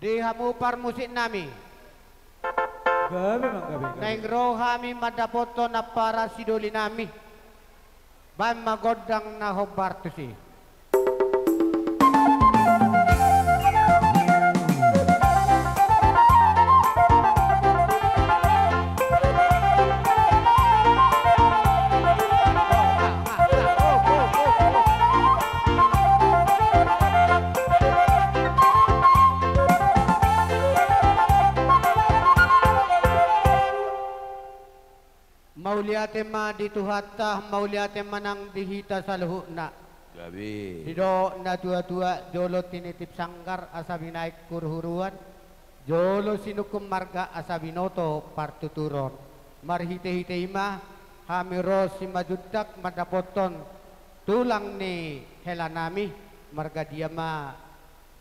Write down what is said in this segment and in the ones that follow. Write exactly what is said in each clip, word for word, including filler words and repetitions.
Di hamu parmusik nami. Gabe ma, gabe, gabe. Naeng ro hami mandapothon ampara sidoli nami. Baen ma gondang na hombar tusi. Mauliate ma di Tuhanta, mauliate ma nang di hita saluhutna. Gabe. Didok na tuatua, jolo tinitip sanggar asa binahen huruhuruan, jolo sinungkun marga asa binoto partuturon. Marhitehite i ma hami ro Simanjuntak mandapothon tulang ni hela nami, marga dia ma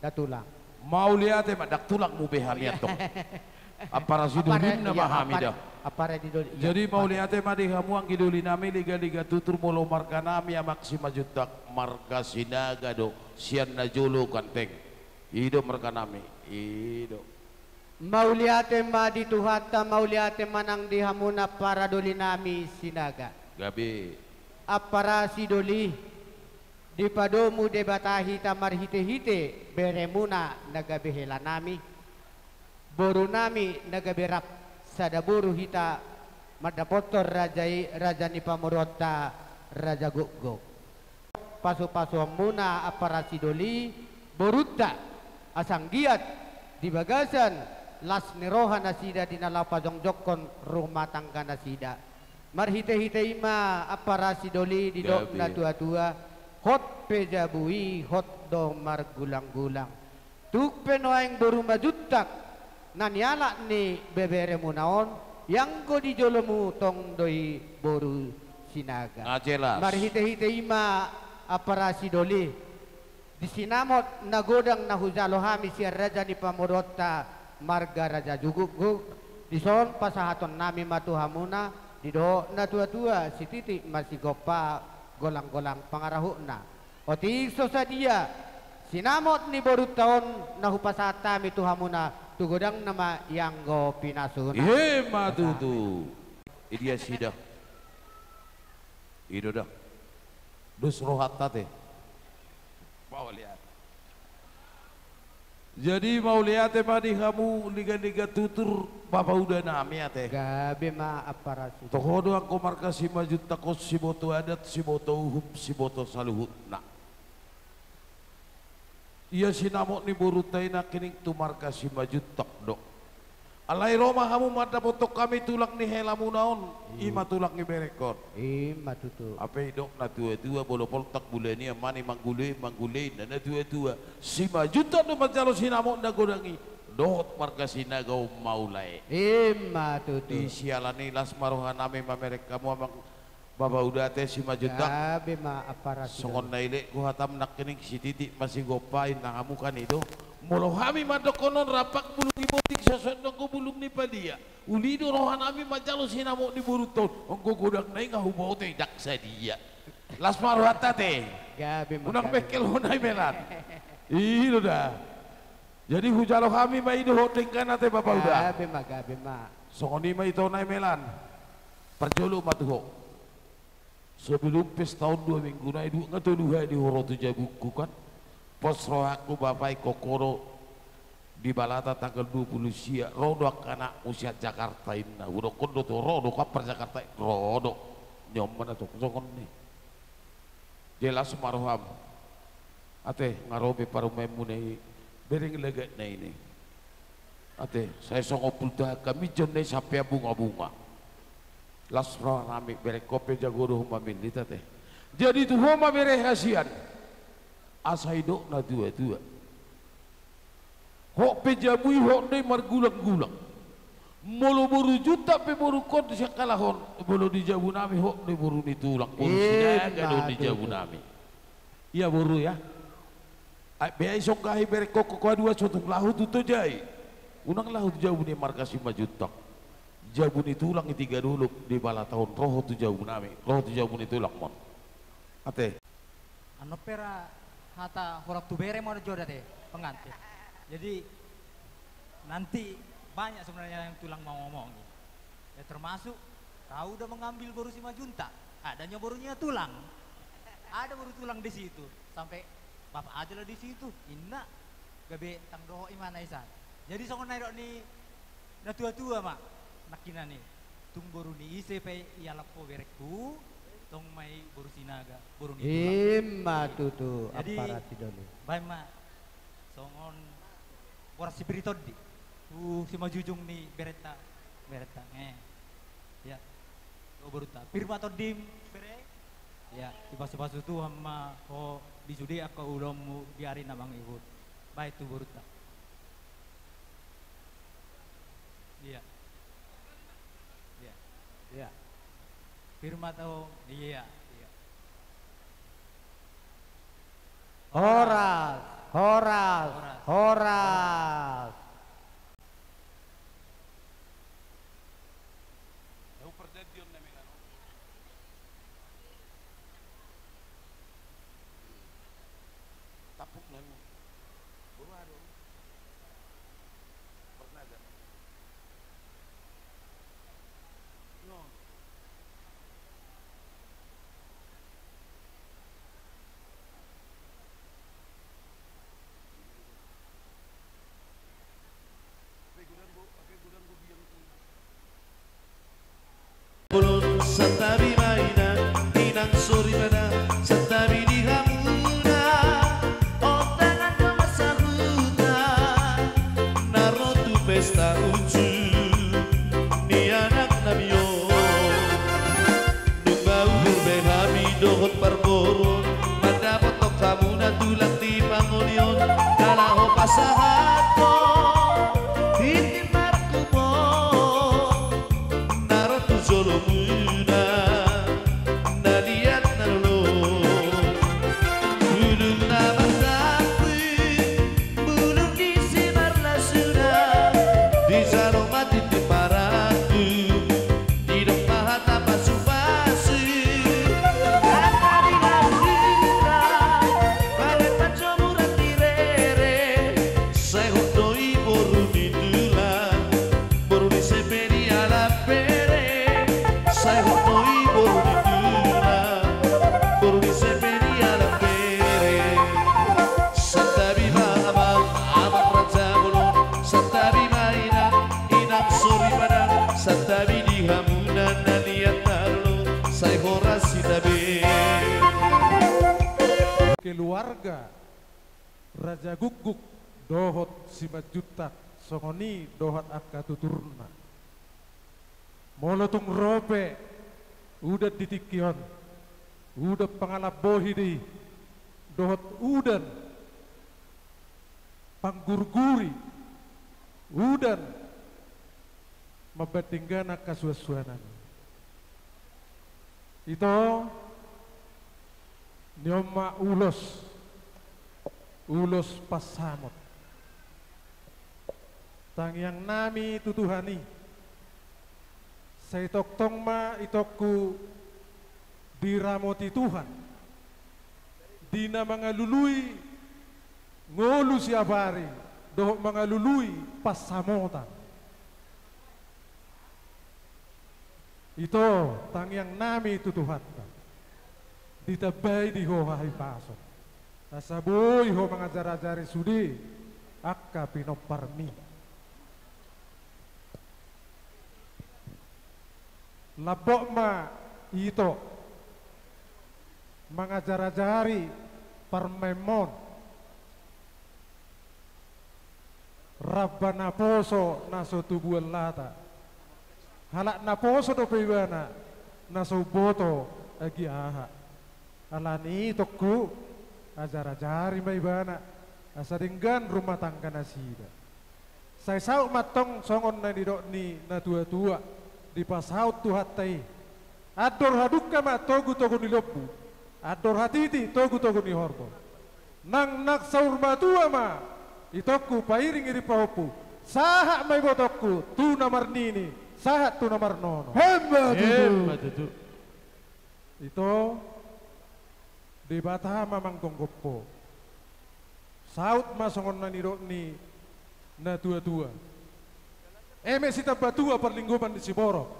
da tulang. Mauliate ma, ndang tulangmu be hami antong. Ampara sidoli nami ma hami da. Ampara sidoli, iya. Jadi mauliate ma di hamu anggi doli nami, ligaliga tutur, molo marga nami Amang Simanjuntak, marga Sinaga do, sian na jolo ganteng. I do marga nami, i do. Mauliate ma di Tuhanta, mauliate ma nang di hamuna ampara doli nami Sinaga. Gabe. Ampara sidoli, dipadomu Debata hita marhitehite beremuna na gabe hela nami, boru nami na gabe rap sada boru hita mandapothon raja i, raja ni pamoruonta, Raja Gokgok. Pasupasuonmuna ampara sidoli, borunta, asa anggiat di bagasan las ni roha nasida di na laho pajongjongkon rumah tangga nasida. Marhitehite i ma ampara sidoli, didok na tuatua, hot pe jabu i hot do margulanggulang. Tung pe nuaeng boru Manjuntak na nialap ni beberemuna on, ianggo di jolomu tong do i boru Sinaga. Na jelas. Marhitehite i ma ampara sidoli, di sinamot na godang na hujalo hami sian raja ni pamoruonta marga Raja Gokgok, dison pasahaton nami ma tu hamuna, didok na tuatua, sititi ma sigompa, golanggolang pangarahutna. Otik so sadia sinamot ni borunta on na hupasahat hami tu hamuna, tu godangna ma ianggo pinasuna. I ma tutu. Idia sida. I do da. Dos rohanta te. Mauliate. Jadi mauliate ma di hamu ligaliga tutur bapauda nami ate. Gabe ma ampara sidoli. Toho do anggo marga Simanjuntak on siboto adat, siboto uhum, siboto saluhutna. Ia sinamot ni borunta i nangkining tu marga Simanjuntak do. Alai ro ma hamu mandapothon hami tulang ni helamuna on, i ma tulang ni berengkon. I ma tutu. Hape didok na tuatua, molo poltak bulan i, amani manggule, manggule inna na tuatua. Simanjuntak do manjalo sinamot na godang i dohot marga Sinaga on, maulae. I ma tutu. Di siala ni i las ma roha nami mamereng hamu amang bapauda ate Simanjuntak. Gabe ma ampara sidoli. Songon na ilehon hatam nangkining, sititi ma sigompa inna hamu kan i do. Molo hami mandokkon on rampak bulung ni bonting, so suan do anggo bulung ni padia. Uli do roha nami manjalo sinamot ni borunta on, anggo godangna i nga huboto i, ndang sadia. Las ma rohanta ate. Gabe ma, unang gabe ma. Bengkel ho na i melan. I do da. Jadi hujalo hami ma i dohot denggan ate bapauda. Gabe ma, gabe ma. Songon i ma ito na i melan. Parjolo ma tu ho. Sebelum pesta on dua minggu nai, dua nga tolu hali ho ro tu jabungku kan. Pos rohangku bapa, ingkon ho do di Balata tanggal dua puluh sia, ro do angka anakmu sian Jakarta inna. Hudokkon do tu ho, ro do ho ampara Jakarta i, ro do. Nion ma na tong songon i. Jelas ma roham. Ate, nga ro be parumaenmuna i, bereng lagatna i. Ate, sai songon pultahan hami, jonai sampe abungabunga. Las roha nami, berengkon pe jago do ho mamillit ate. Jadi tu ho ma bere hasian. Asa didok na tuatua. Hot pe jabu i hot do i margulanggulang. Molo boru Juntak pe borungkon sian halak on, molo di jabu nami hot do i boru ni tulang, boru Sinaga do di jabu nami. Ia boru ia. Ai bea i songgahi berengkon, ho dua so tung laho tu Toja i. Unang laho tu jabu ni marga Simanjuntak. Jabu ni tulang i tiga dolok di Balata on, ro ho tu jabu nami, ro ho tu jabu ni tulangmon. Ate. Annon pe ra hata horong tu bere ma jo da ate, pengantin. Jadi, Nanti banyak sebenarnya yang tulang mau ngomongi. Ya, termasuk kau udah mengambil boru Simanjuntak. Adanya borunya tulang. Ada boru tulang di situ. Sampai bapak aja lah di situ. Inna, gabe tang dohot imana isan. Jadi songon na nidok ni natua-tua ma. Nangkinan i. Tung boru ni ise pe ialap ho berengku, tong ma i boru Sinaga, boru ni tulang. Ima tutu. Jadi, amparati doli. Baen ma songon boras si Piri Tondi. Tu simanjujung ni berenta, berenta. Eh. Ya. Tu borunta. Pir ma tondim, bere. Ya, dipasu-pasu Tuhan ma ho di sude angka ulaonmu di ari na mangihut. Baen tu borunta. Iya. Iya. Iya. Pir ma tong, iya, iya. Horas, horas, horas. Horas. Tahu perjanjian na mega no. Tapuk na mega. Baru ada. Pernah ada. No. Bolon, santabi ma inang, inang soripada, santabi di hamuna, ondangan ma sahuta, na ro tu pesta uju ni anaknami on. Nunga uhur be hami dohot parboruon, mandapothon hamuna tulang di pangoli on, na laho pasahathon tintin marhumon, na ro tu jolomuna, na liat na lolo. Bulung na mardamping, bulung di simarlasuna, dijalo ma tintin marangkup, didok ma hata pasu-pasu. Hata di laut hita, bahen panjomuran di rere, sai hot do i boru ni tulang, boru ni ise pe dialap bere, sai hot do i boru ni tulang, boru ni ise pe dialap bere. Santabi ma amang, amang raja bolon, santabi ma inang, inang soripada, santabi di hamuna na liat na lolo, sai horas hita be. Keluarga Raja Gukguk dohot Simanjuntak songon i dohot angka tuturna. Molo tung ro pe udan di tingki on, udan pangalambohi do i, dohot udan panggurguri, udan mambandingkan angka suansuanan. Ito, nion ma ulos, ulos pansamot. Tangiangnami tu Tuhan i, sai tongtong ma itongku diramoti Tuhan, di na mangalului ngolu siapari, dohot mangalului pansamotan. Ito, tangiangnami tu Tuhanta, ditambai di ho hahipason, asa boi ho mangajar-ajari sude angka pinomparmi. Lambok ma ito mangajar-ajari parumaenmon. Ramba naposo na so tubuan lata. Halak naposo dope ibana na so umboto agia aha. Alani i tongku, ajar-ajari ma ibana, asa denggan rumah tangga nasida. Sai saut ma antong songon na nidok ni natua-tua, dipasaut Tuhanta i. Andor hadungka ma togu-togu ni lombu, andor hatiti togu-togu ni horbo. Nang, nang saur matua ma itongku pairing-iring pahompu, sahat ma ibotongku tu na marnini, sahat tu na marnono. Emma tutu. Emma tutu. Ito, Debata ma manggonggom ho. Saut ma songon na nidok ni natua-tua. Eme sitambatua parlinggoman ni siborok.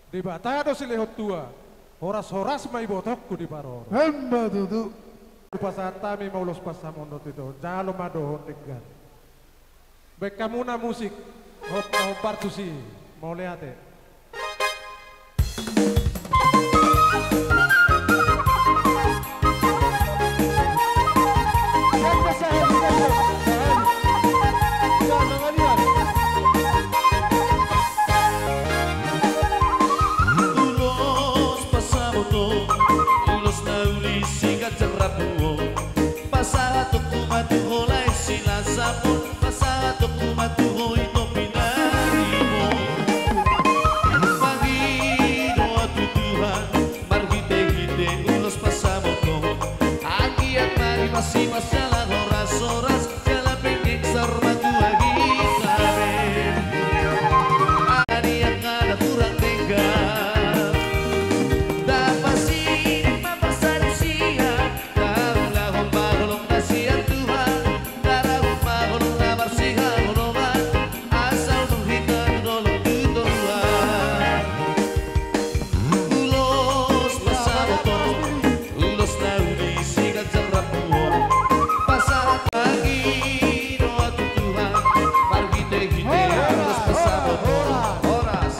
Debata do silehon tua. Horas-horas ma ibotongku diparorot. Emma tutu. Hupasahat hami ma ulos pansamot on tu ito. Jalo ma dohot denggan. Baen hamuna musik. Hop, hop, partusi. Mauliate. Ulos pansamot on, ulos na uli siganjang rambu on. Pasahatonku ma tu ho lae silasapon, pasahatonku ma tu ho ito pinarimon. Mangido ahu tu Tuhan, marhite-hite ulos pansamot on. Anggiat ma dipasu-pasu jala horas-horas, jala penggeng saur matua hita be. Angka na hurang denggan, tapasiding ma parsalusian. Taulahon ma holong na sian Tuhan, tarahum ma holong na marsihaholongan, asa unang hita tu dolok tu toruan. Ulos pansamot on, ulos na uli siganjang rambu on. Pasahat lagi doa tu Tuhan, marhite-hite ulos pansamot on. Horas.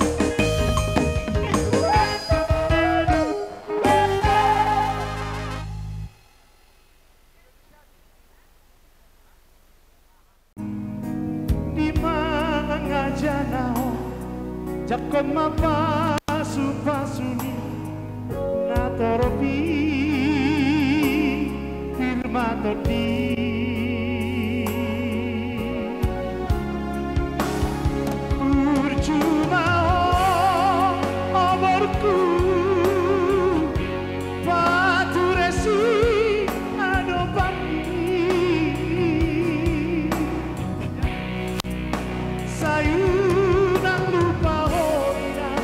Di mangajana ho, jangkon ma pasu-pasu ni natorop i, pir ma tondi. Burju ma ho, oborku, pature siadopanmi. Sai unang lupa ho inang,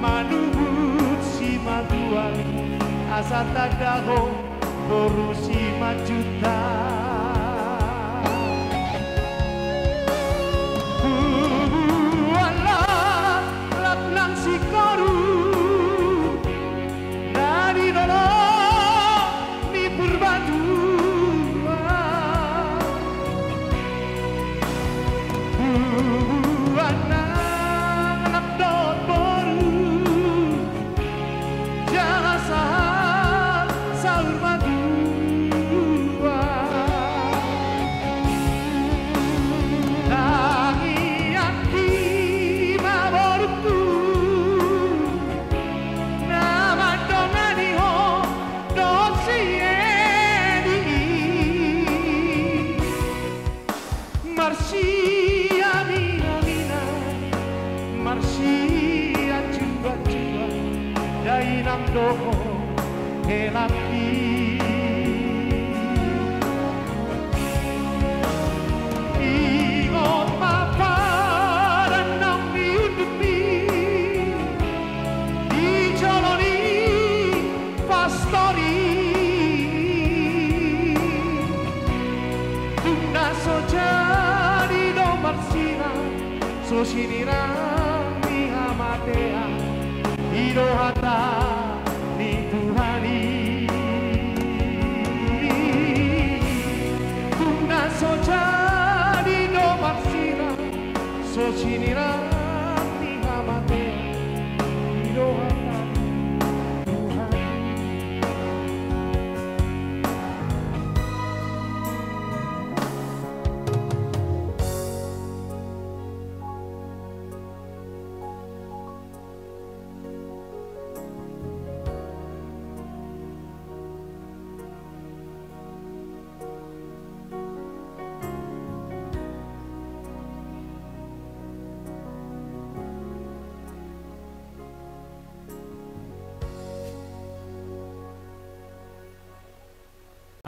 manubut simatuami, asa tanda ho boru simanjunta. Bubuan laklak nang singkoru na di dolok ni Purbatua. Bubuan nang anak dohot boru, jala sahat saur matua. Tangiang i ma borungku, na mandongani ho dohot si Edi i. Marsiaminaminan, marsianjuanjuan, dainang dohot helangki. Ingot ma padan naung niundukmi di jolo ni pastor i. Dung na so jadi do marsinang, so sinirang ni hamatean, i do hata ni Tuhan i. Dung na so jadi do marsinang, so sinirang ni hamatean, i do hata ni Tuhan i.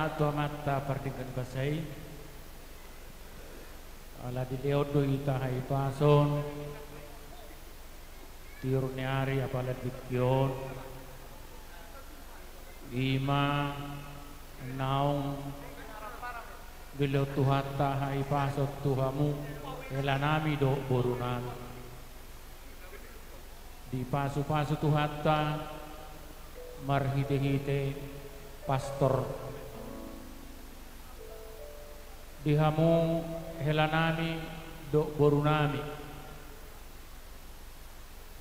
Amen. Tu Amanta pardenggan basa i, ala dilehon do hita hahipason, tiur ni ari apala tingki on, i ma naung dilehon Tuhanta hahipason tu hamu, helanami dohot borunami. Dipasupasu Tuhanta marhitehite pastor. Di hamu helanami dohot borunami,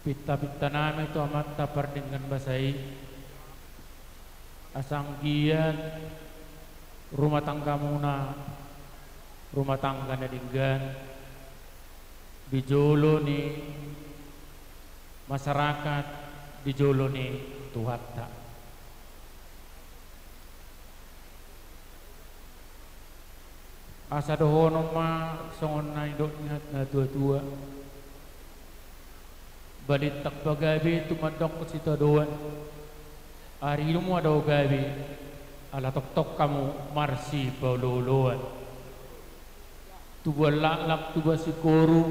pintapintanami tu Amanta Pardenggan Basa i, asa anggiat rumah tanggamuna rumah tangga na denggan di jolo ni masyarakat, di jolo ni Tuhanta. Asa dohonon ma songon na nidok ni natuatua: Balintang ma gabe tumandangkon sitadoan, arimu ma dao gabe, ala tongtong hamu marsipaolooloan. Tubuan laklak, tubuan singkoru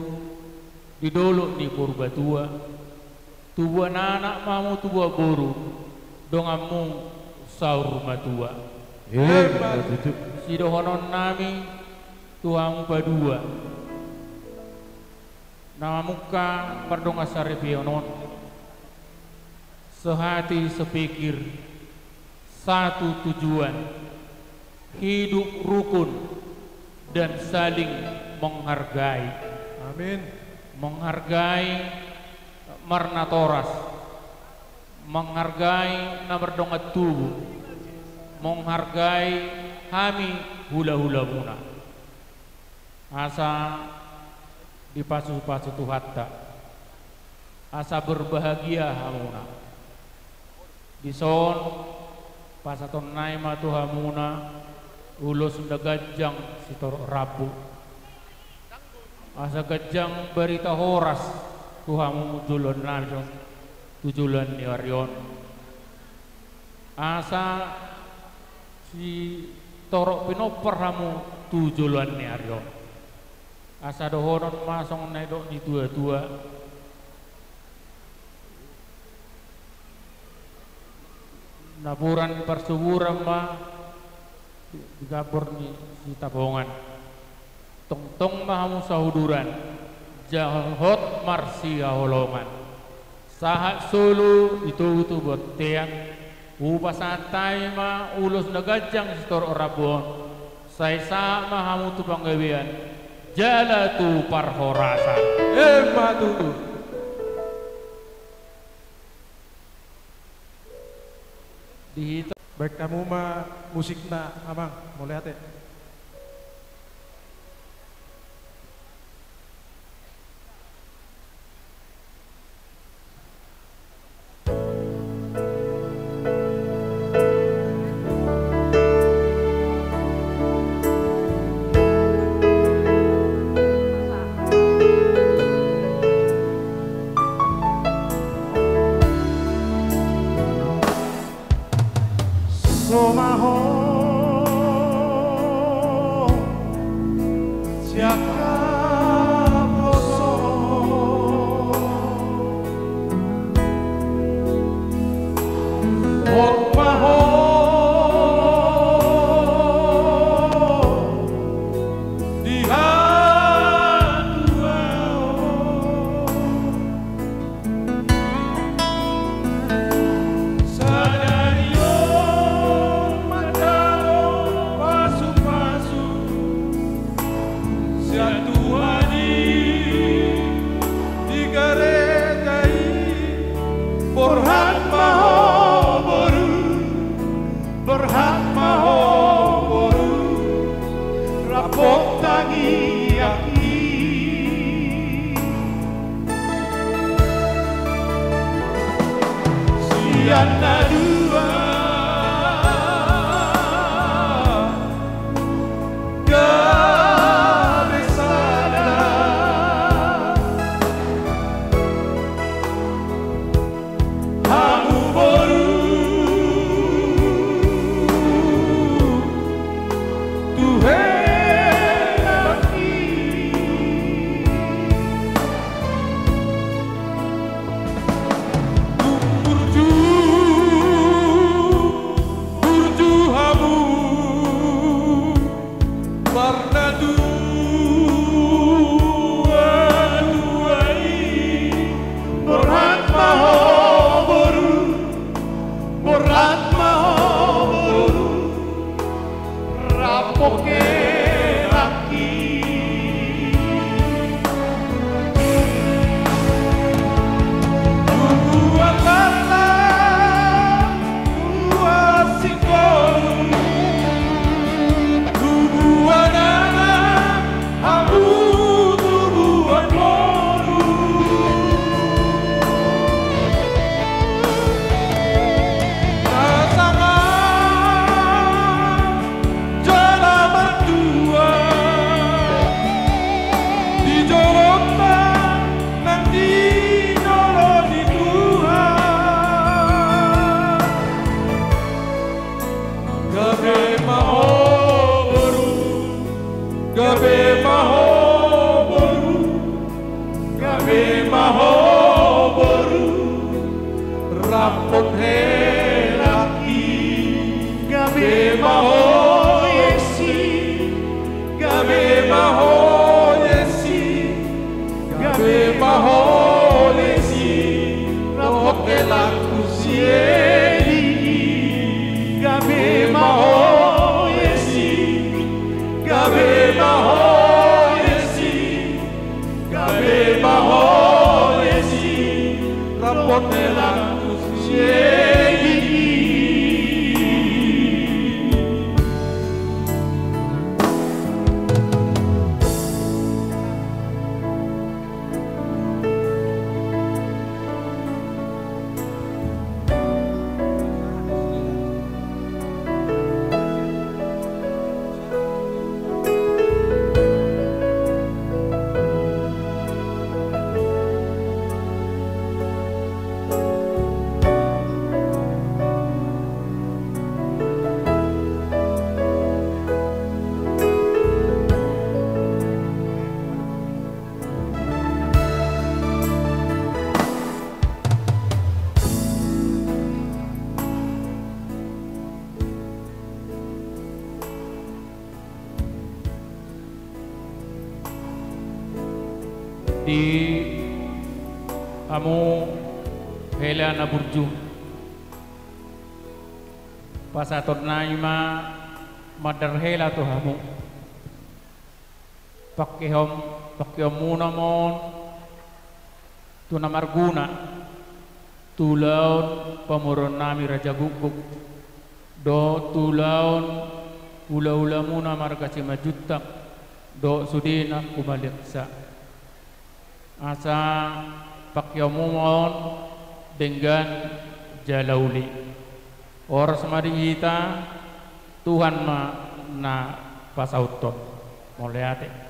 di dolok ni Purbatua, tubuan anak ma hamu, tubuan boru, donganmu saur matua. Emma tutu. Sidohononnami tu hamu paduahon na mamungka pardongan saripeon on: sehati, sepikir, satu tujuan, hidup rukun dan saling menghargai. Amin. Menghargai marnatoras, menghargai na mardongan tubu, menghargai hami hulahulamuna. Asa dipasupasu Tuhanta, asa berbahagia hamuna. Dison pasahatonnami ma tu hamuna ulos na ganjang sitorop rambu, asa ganjang barita horas tu hamu joloannami on tu joloan ni ari on. Asa sitorop pinompar hamu tu joloan ni ari on. Asa dohonon ma songon na nidok ni tuatua: Napuran ni parsuburan ma di gambor ni sitapongan. Tongtong ma hamu sauduran, jala hot marsihaholongan. Sahat solu, di togu tu bontean, hupasahat hami ma ulos na ganjang sitorop rambu on. Sai sahat ma hamu tu panggabean jala tu parhorasan. Emma tutu. Di hita. Baen hamu ma musikna, Amang, mauliate. Somaho siaka poso. Hot ma ho di hatuaon. Sadari on mandok pasupasu sian Tuhan i di gareja i. Borhat ma ho boru, borhat ma ho boru, rap tangiang i. Sian na dua gabe sada. Hamu boru, tu hela i. Tung burju Poke laki. Tubuan tanah, tubuan singkoru, tubuan anak, hamu tubuan boru. Pasangan jala martua di jolonta nang di jolo ni Tuhan. Gabe ma ho boru, gabe ma ho boru, gabe ma ho boru, rap dohot helangki. Gabe ma ho Yesi, gabe ma ho Yesi, gabe ma ho Yesi, rap dohot helangku si Edi. Gabe ma ho Yesi, gabe ma ho Yesi, gabe ma ho Yesi, rap dohot helangku si Edi. Di hamu hela na burju, pasahatonnami ma mandar hela tu hamu. Pangkeon, pangkeonmuna ma on tu na marguna tu ulaon pamoruonnami Raja Gukguk, dohot tu ulaon hulahulamuna marga Simanjuntak, dohot sudena humaliangsa. Asa pangkeonmu ma on denggan jala uli. Horas ma di hita, Tuhan ma na pasauthon. Mauliate.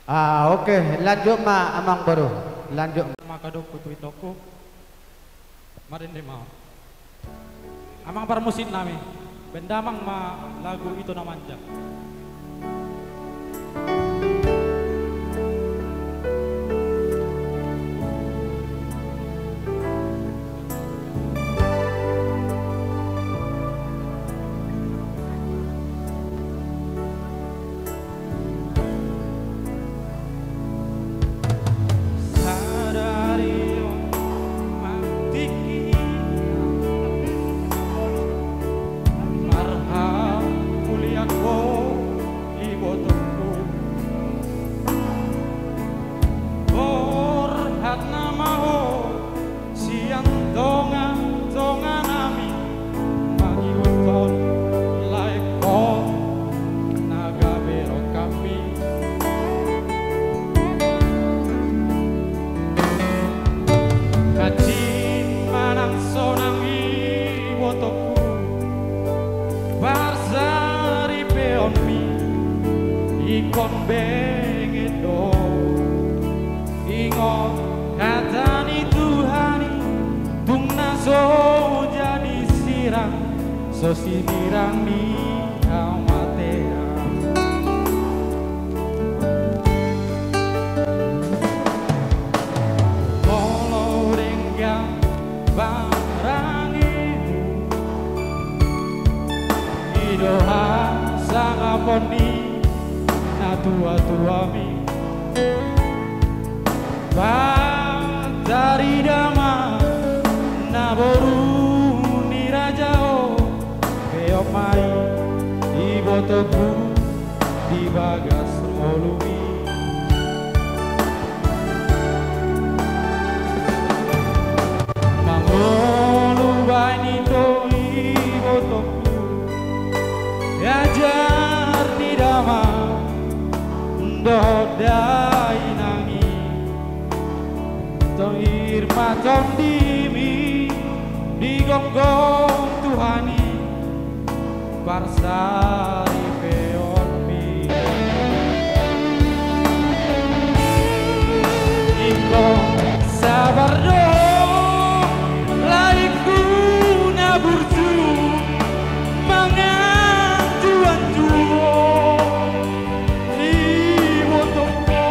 Ah, oke, lanjut ma amang boru. Lanjut. Maka dohononku tu itongku. Marende ma. Amang parmusik nami, baen damang ma lagu Ito na Manja. Sadari on ma tingki marhamulian ho. Ingkon benget do. Ingot hata ni Tuhan i, tung na so jadi sirang, so sinirang ni hamatean. Molo denggan barang i, i do hasangapon ni natuatuami. Patarida ma na boru ni raja on, peop ma i ibotongku di bagas ngolumi. Mangolu baen ito ibotongku, ajar ni damang dohot dainang i. Toir ma tondimi di gonggong Tuhan i, parsaripeonmi. Ingkon sabar do laengku na burju, mangan tuan tuo ibotongku.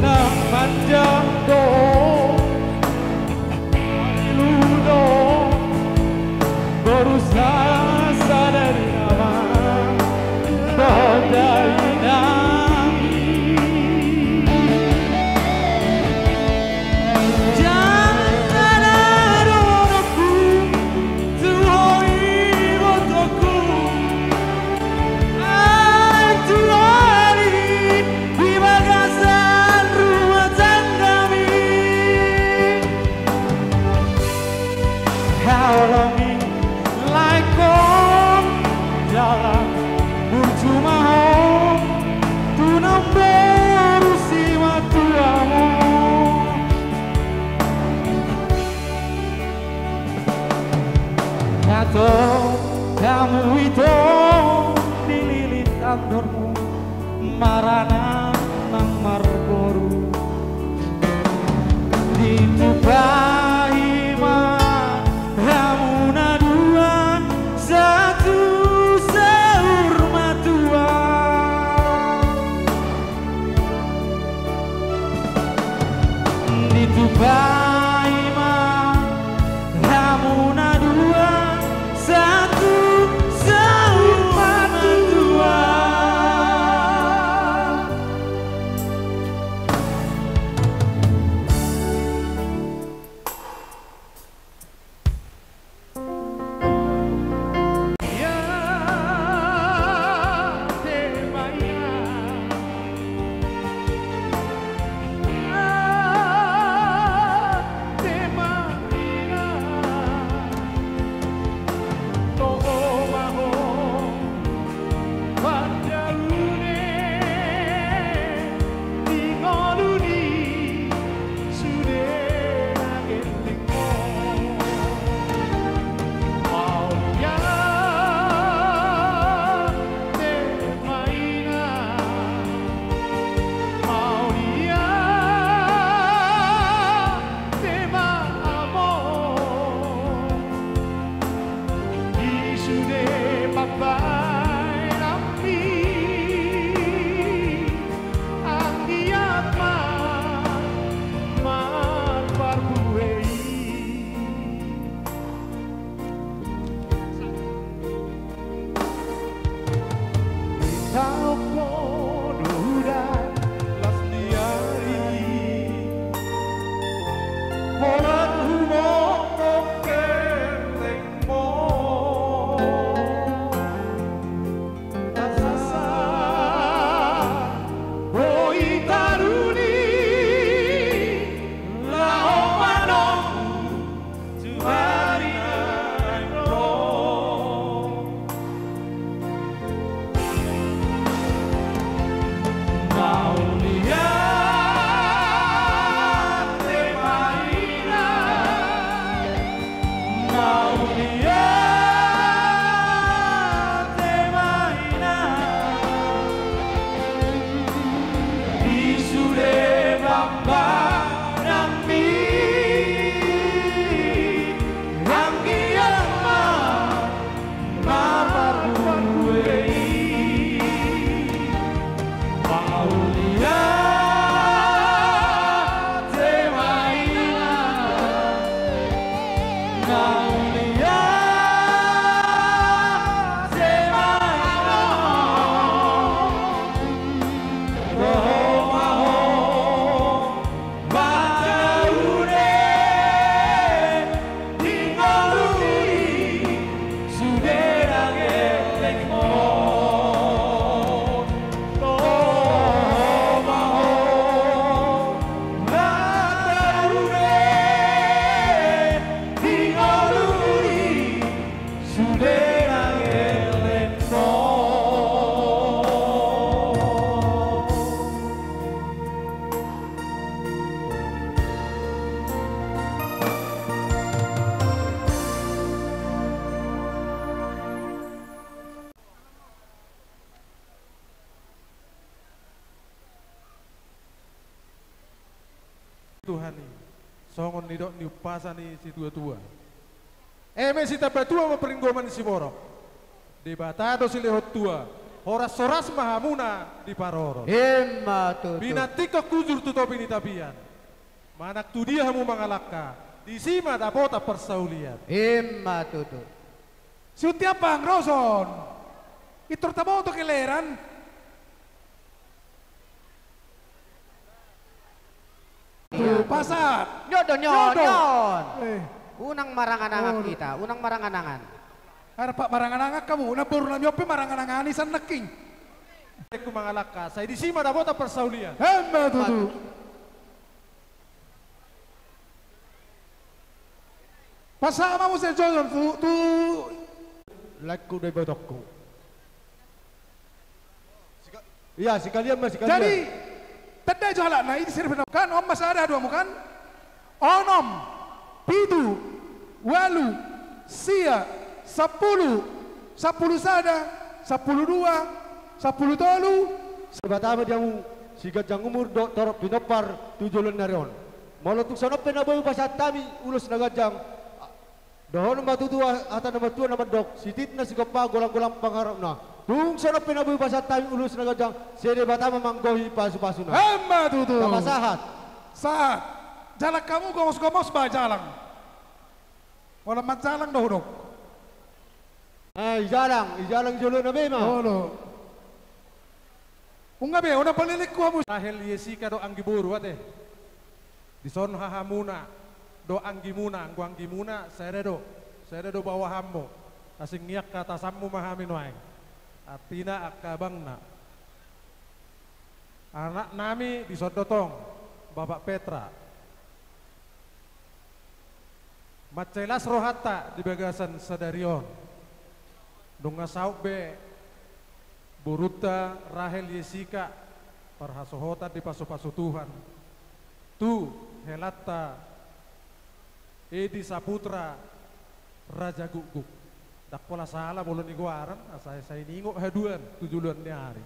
Nang manjang do, ilu do, boru sasada di nama, dohot dainang i. Jala dohononku tu ho ibotongku, ai tu ho i di bagasan rumah tanggami. Haholongi laengkon, jala burju ma ho tu namboru simatuam on. Nato hamu ito di lilit andormu, maranak nang marboru. Ditumpahi ma hamu na dua sahat tu saur matua. Ditumpahi ma hamu na dua sahat tu saur matua. Tuhan i, songon nidok ni umpasa ni situatua. Eme sitambatua ma paringgoman ni siborok, Debata do silehon tua, horas-horas ma hamuna diparorot. Emma tutu. Pinantikhon hujur tu topi ni tapian. Manang tudia hamu mangalangka, disi ma dapotan parsaulian. Emma tutu. Siuntian pangros on. Pintor taboto keleran. Tutu, pasahat. Nyodo, nyodo. Nyodo. Eh. Unang marangan-angan hita, unang marangan-angan. Arpa marangan-angan hamu, na boru nami on pe marangan-angan i sian nangkin. Aku mangalangka, sai disi ma dapotan parsaulian. Emma tutu. Pasahat ma muse jolo tu, tu. Laengku do ibotongku. Sika-, iya, sekalian ma, sekalian. Jadi, tanda jo halak na i di sini, kan, on ma sada dua mu, kan? Onom, pitu, ualu, sia, sampulu, sampulu sada, sampulu dua, sampulu tolu. Debata ma di hamu siganjang umur dohot torop pinompar tu joloan ni ari on. Molo tung songon on pe na boi hupasahat hami ulos na ganjang, dohonon ma tutu hata ni natuatua na mandok, sititi na sigompa, golang-golang pangarahutna. Tung songon on pe na boi hupasahat hami ulos na ganjang, sai Debata ma manggohi pasupasuna. Emma tutu. Tapasahat. Sahat. Jalang hamu, gomos-gomos ba jalang. Holan manjalang do hudok. Ah, ijalang, ijalang jolo na be ma. Olo. Nunga be, unang palelengku hamu. Rahel Yesika do anggi boru ate. Dison hahamuna do anggimuna, anggo anggimuna, sada do, sada do bawahanmu. Asing nian hatasanmu ma hami nuaeng. Artina angka abangna. Anak nami dison do tong, Bapak Petra. Mansai las rohanta di bagasan sadari on. Nunga saut be borunta Rahel Yesika, parhasohotan dipasupasu Tuhan. Tu helanta Edi Saputra Raja Gukguk. Ndang pola sala molo nigoaran, asa sai niingot haduan tu joloan ni ari.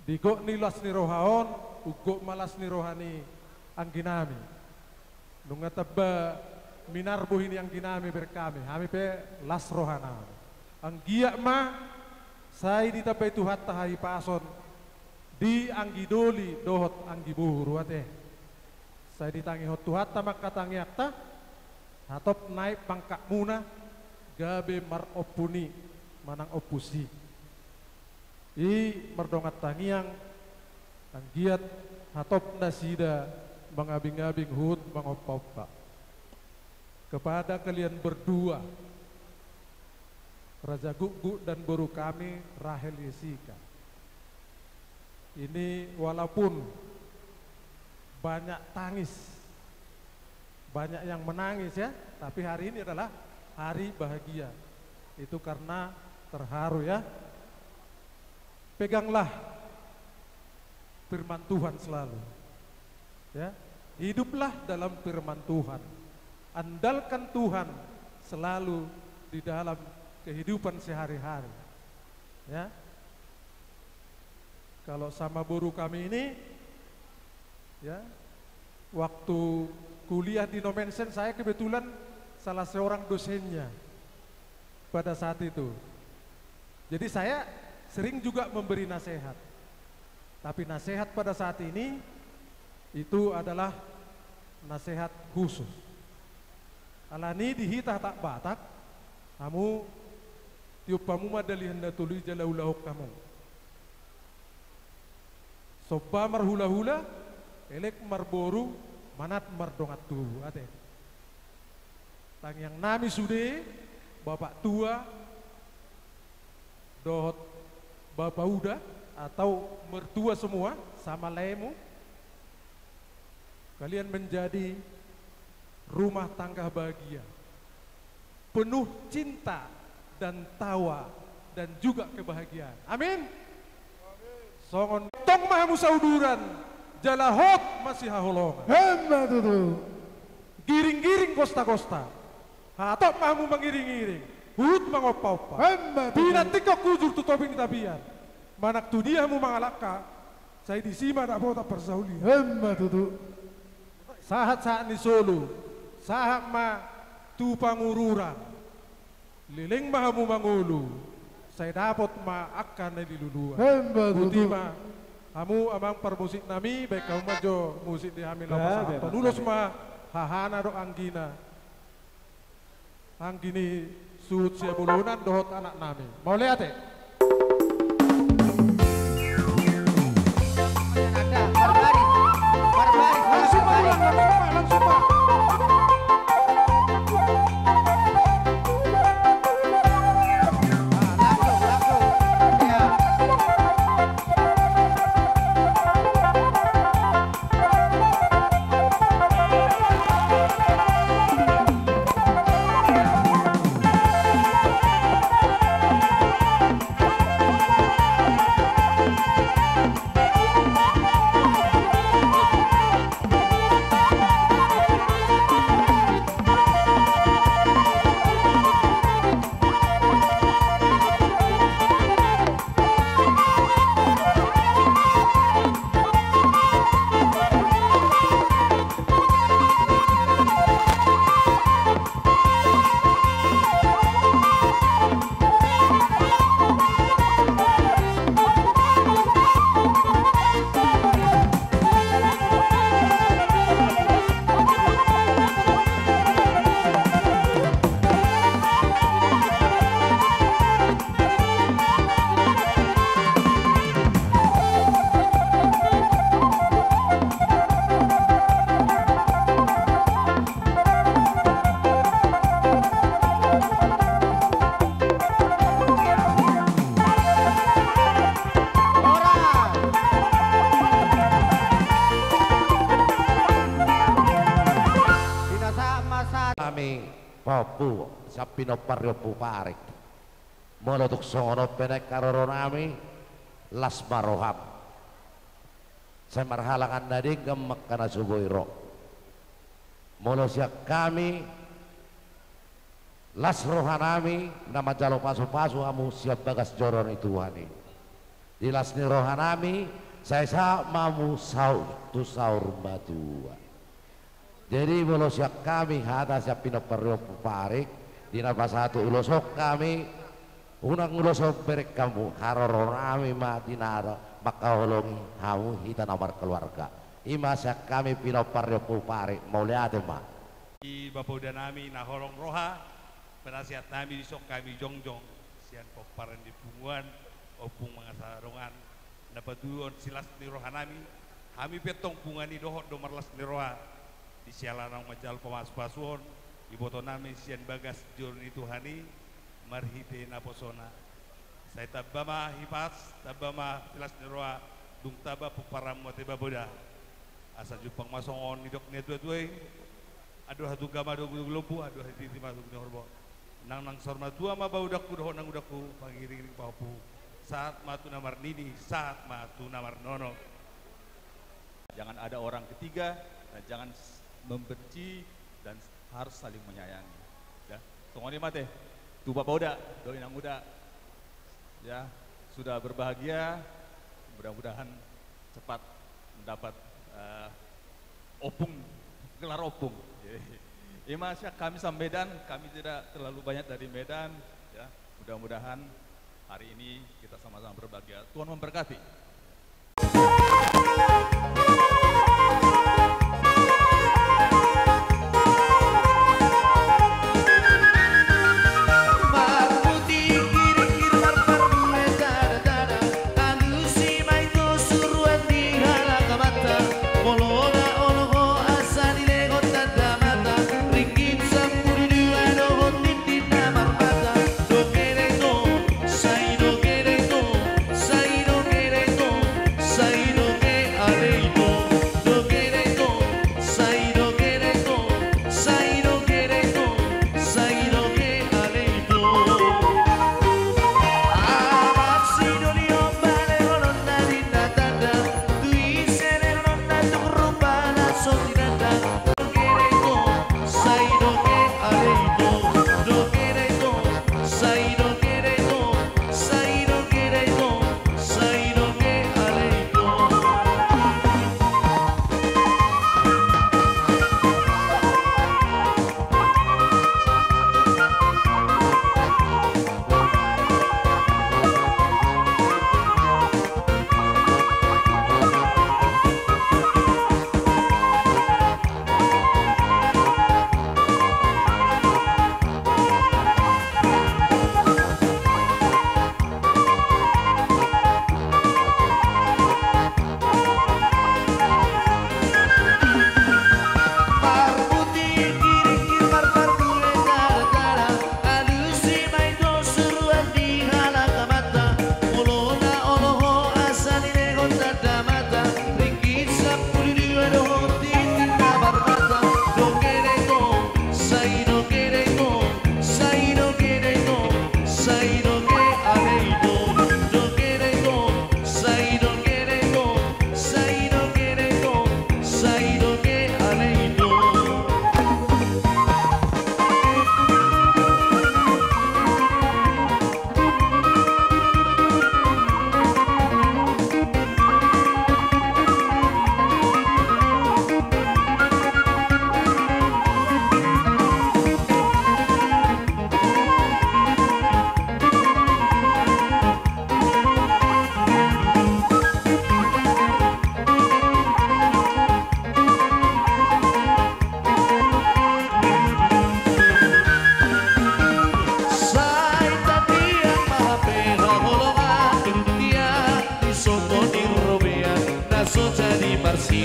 Di gok ni las ni roha on, ungkop ma las ni roha ni anggi nami. Nunga tamba minar bohi ni anggi nami bereng hami, hami pe las roha nami. Anggiat ma sai ditambai Tuhanta hahipason di anggi doli dohot anggi boru ate. Sai ditangihon Tuhanta ma angka tangiangta, hatop naek pangkatmuna gabe marompu ni manang ompu si. I mardongan tangiang, anggiat hatop nasida mangabing-abing huhut mangompa-ompa. Kepada kalian berdua, Raja Gukguk dan boru kami, Rahel Yesika. Ini walaupun banyak tangis, banyak yang menangis ya, tapi hari ini adalah hari bahagia. Itu karena terharu ya. Peganglah firman Tuhan selalu. Ya, hiduplah dalam firman Tuhan. Andalkan Tuhan selalu di dalam kehidupan sehari-hari. Ya. Kalau sama boru kami ini, ya, waktu kuliah di Nommensen, saya kebetulan salah seorang dosennya pada saat itu. Jadi saya sering juga memberi nasihat. Tapi nasihat pada saat ini itu adalah nasihat khusus. Alani di hita Batak, hamu tiop hamu ma dalihan na tolu i jala ulahon hamu. Somba marhulahula, elek marboru, manat mardongan tubu, ate. Tangiang nami sude, bapak tua, dohot bapak uda, atau mertua semua, sama laemu, kalian menjadi rumah tangga bahagia, penuh cinta dan tawa dan juga kebahagiaan. Amin. Songon tong ma hamu sauduran, jala hot ma sihaholongan. Emma tutu. Giring-giring gosta-gosta. Hatop ma hamu mangiring-iring, huhut mangompa-ompa. Emma tutu. Pinantikhon hujur tu topi ni tapian. Manang tudia hamu mangalangka, sai disi ma dapotan parsaulian. Emma tutu. Sahat-sahat ni solu, sahat ma tu Pangururan. Leleng ma hamu mangolu, sai dapot ma angka na niluluan. Emma tutu. Botima hamu amang parmusiknami, baen hamu ma jo musik di hami laho pasahathon ulos ma hahana dohot anggina. Anggi ni suhut sihabolonan dohot anaknami. Mauliate. Langsung ma, langsung ma, langsung ma. Hami pahompu sian pinompar ni Ompu Parik. Molo tung songon on pe nuaeng haroronami, las ma roham. Sai marhalangan na denggan ma angka na so boi ro. Molo sian hami, las rohanami na manjalo pasupasu hamu sian bagas joro ni Tuhan i. Di las ni rohanami, sai sahat ma hamu saur tu saur matua. Jadi molo sian hami hata sian pinompar ni Ompu Parik, di na pasahat ulos on hami, unang ulos on bereng hamu, haroronami ma di na mangkaholongi hamu hita na markeluarga. I ma sian hami pinompar ni Ompu Parik, mauliate ma. Di bapaudanami na holong roha, penasihatnami dison hami jongjong sian pomparan ni punguan, ompung mangasa dongan, na patuduhon silas ni rohanami, hami pe antong punguan i dohot do marlas ni roha, di siala naung manjalo pamasupasuon, ibotonami sian bagas joro ni Tuhan i, marhite naposona. Sai tamba ma hipas, tamba ma silas ni roha, dung tamba pomparanmu ate bapauda. Asa jumpang ma songon nidok ni natuatua i, andor hatuga ma dogudogu lombu, andor hatiti ma dogudogu horbo. Nang, nang saur matua ma baudakku dohot nang udakku, pangiringiring pahompu. Sahat ma tu na marnini, sahat ma tu na marnono. Jangan ada orang ketiga, dan jangan s-, membenci, dan harus saling menyayangi. Ya, songon i ma ate, tu bapauda dohot inanguda. Ya, sudah berbahagia, mudah-mudahan cepat mendapat, eh, ompung, gelar ompung. I ma sian kami sian Medan, kami tidak terlalu banyak dari Medan, ya. Mudah-mudahan hari ini kita sama-sama berbahagia. Tuhan memberkati.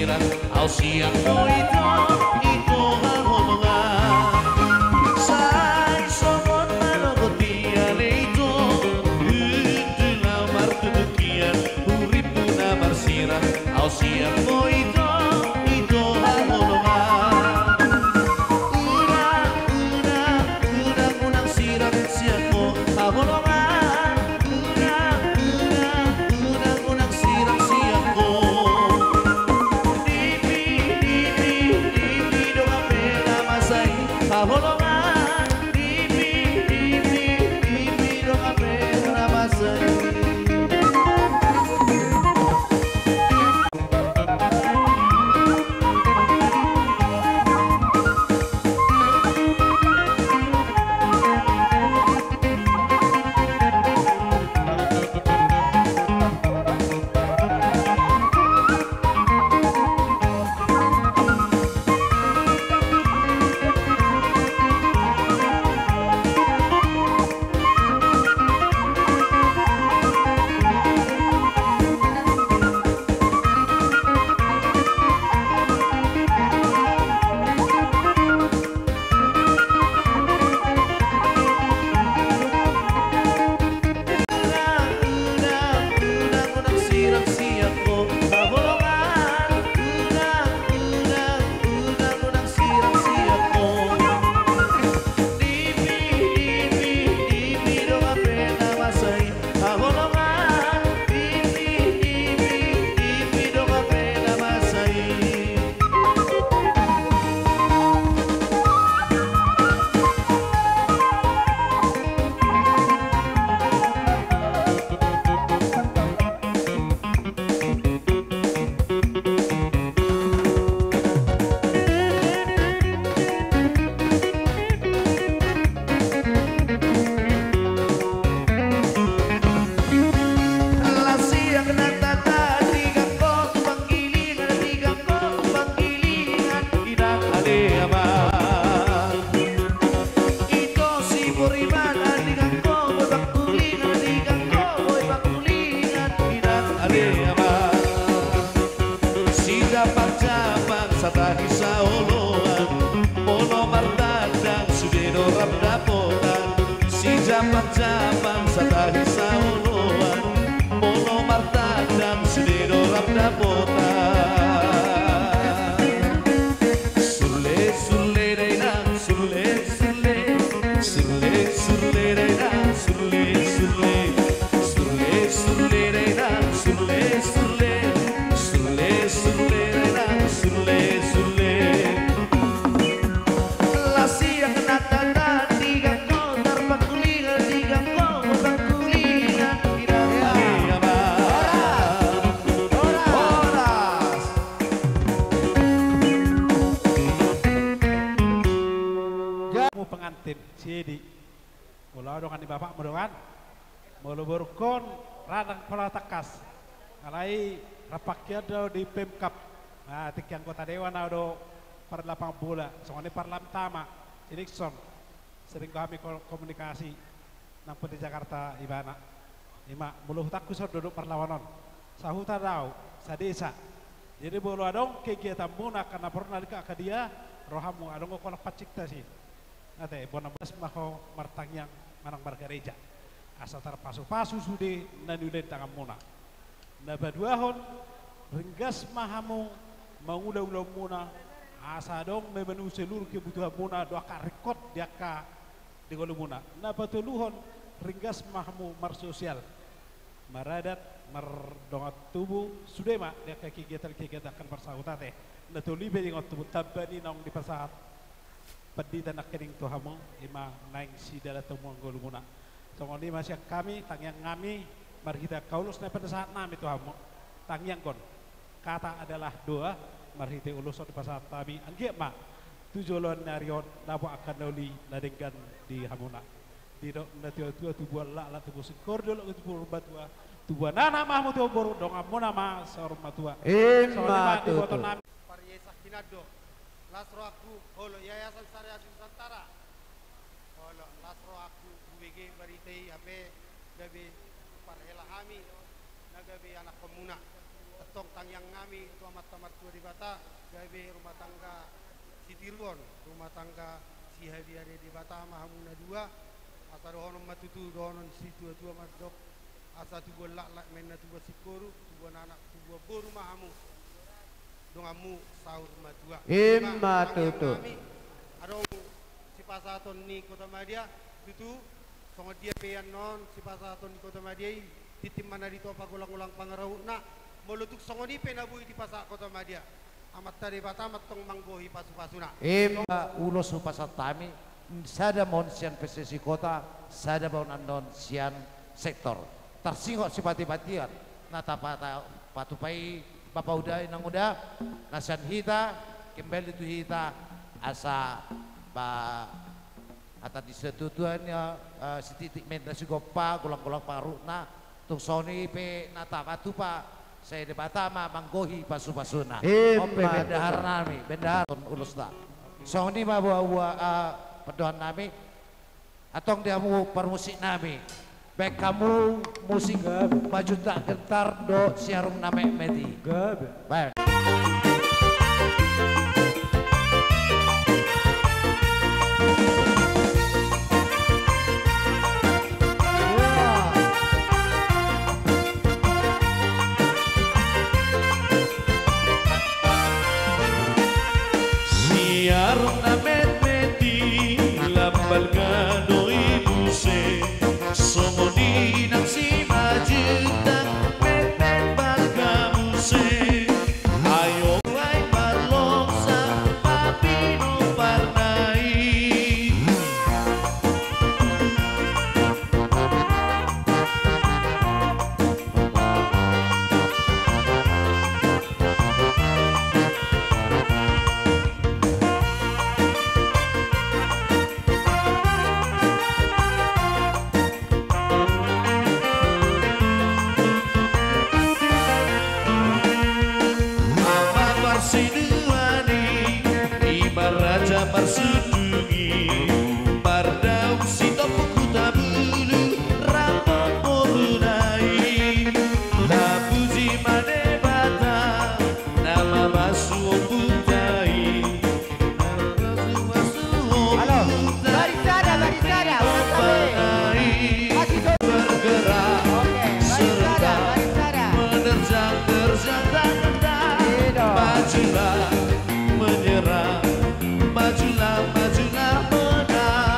Au sian ho ito, ito haholongan. Sai songon manogot ia ale ito, unang laho martutukian, huripmu na marsirang. Au sian ho ito, ito haholongan. Unang, unang, unang, unang sirang sian ho haholongan. Unang, unang, unang, unang sirang sian ho. Dipi, dipi, dipi dongan pe na masa i haholongan. Dipi, dipi, dipi dongan pe na masa i. Lasiak na tata, tinggang ho tu panggilingan, tinggang ho tu panggilingan, inang ale ama. Ito si Puribana, tinggang ho boi panggilingan, tinggang ho boi panggilingan, inang ale ama. Sijapang-japang satahi saoloan, molo martandang sude do rap dapotan. Sijapang-japang satahi saoloan, molo martandang sude do rap dapotan. Sulle, sulle da inang, sulle, sulle. Sulle, sulle da inang, sulle, sulle. Sulle, sulle da inang, sulle, sulle. Sulle, sulle da inang, sulle, sulle. Lasiak na tata, tinggang ho tarpangkulingan, tinggang ho tarpangkulingan. Inang ale ama. Horas. Horas. Mu pengantin, si Edi. Molo au dongan ni bapakmu dongan. Molo borungkon, ra ndang pola tangkas. Alai rap pangkian do di Pemkab. Nah, tingki anggota dewan au do par lapangan bola. Songon i par Lamtama, si Nixon. Sering do hami ko-, komunikasi. Nang pe di Jakarta ibana. Ima, molo hutangku son do dohot parlawan on. Sahuta do au, sadesa. Jadi molo adong kegiatanmuna angka na porlu na denggan angka dia, rohamu adong do holan pancingta si. Ate, bona bolas ma ho martangiang manang margareja. Asa tarpasupasu sude na niula ni tanganmuna. Na paduahon, ringgas ma hamu mangula ulaonmuna, asa adong memenuhi seluruh kebutuhanmuna, dohot angka ringkot di angka di ngolumuna. Na patoluhon, ringgas ma hamu marsosial. Maradat, mardongan tubu, sude ma di angka kegiatan-kegiatan angka na marsahut ate. Na tolu i pe di dongan tubu, tamba ni naung dipasahat pandita nangkining tu hamu, ima naeng sidalan hamu ngolumuna. Songon i ma sian hami, tangiang hami, marhite angka ulos na pinasahat nami tu hamu. Tangiangkon. Kata adalah doa, marhite ulos on dipasahat hami, anggiat ma tu joloan ni ari on, dapot angka na uli na denggan di hamuna. Didok na tua-tua tubuan laklak, tubuan singkoru, dolok tubuan matua, tubuan anak ma hamu tubuan boru, donganmuna ma saur matua. Ima tutu. Songon i ma di boto nami. Pariesa hinan do. Las rohangku, olo Yayasan Syariah Nusantara. Olo, las rohangku hubege barita i hape gabe parhela hami na gabe anakkonmuna. Tong tangiang nami tu Amanta Martua Debata, gabe rumah tangga sitiruon, rumah tangga sihabiari Debata ma hamu na dua. Asa dohonon ma tutu, dohonon situa-tua mandok, asa tubuan laklak ma inna, tubuan singkoru, tubuan anak, tubuan boru ma hamu. Donganmu saur matua. Ima tutu. Ima tangiang nami. Adong sipasahaton ni Kotamadya, tutu, songon dia pe annon sipasahaton ni Kotamadya i, tintin ma na ditopa, golang-golang pangarahutna. Molo tung songon i pe na boi dipasahat Kotamadya, Amanta Debata ma antong manggohi pasu-pasuna. Ima ulos hupasahat hami, sada ma on sian P S S I Kota, sada ma on annon sian sektor. Tarsingot sipatipatian na tapatupa i, Bapa Uda, Inang Uda, na sian hita, kembali tu hita, asa ba hata ni situa-tua, eh, sititik ma inna sigompa, golang-golang pangarahutna. Tung songon i pe na tapatupa, sai Debata ma manggohi pasu-pasuna. Ima tutu. On pe bendahara nami, bendahara on ulosna. Songon i ma buha-buha, eh, pandohan nami. Antong di hamu parmusik nami, baen hamu musik Majuntak Gentar dohot Siarung na Metmet i. Gabe. Baen. Siarung na metmet i, lam balga do i muse, songon i nang si Majuntak, metmet balga muse. Ayo ai marloksa, papinomparna i. Ama parsiduan i, ima raja parsundung i, mardaun Sitompul Hutabulu, rambu boruna i. Tapuji ma Debata, na mamasuk ompunta i. Halo, barisada, barisada, barisada. Masih do-, oke, barisada, barisada. Menerjang, terjang, tak kenal. Iya dong. Majulah, menyerang, majulah, majulah, menang.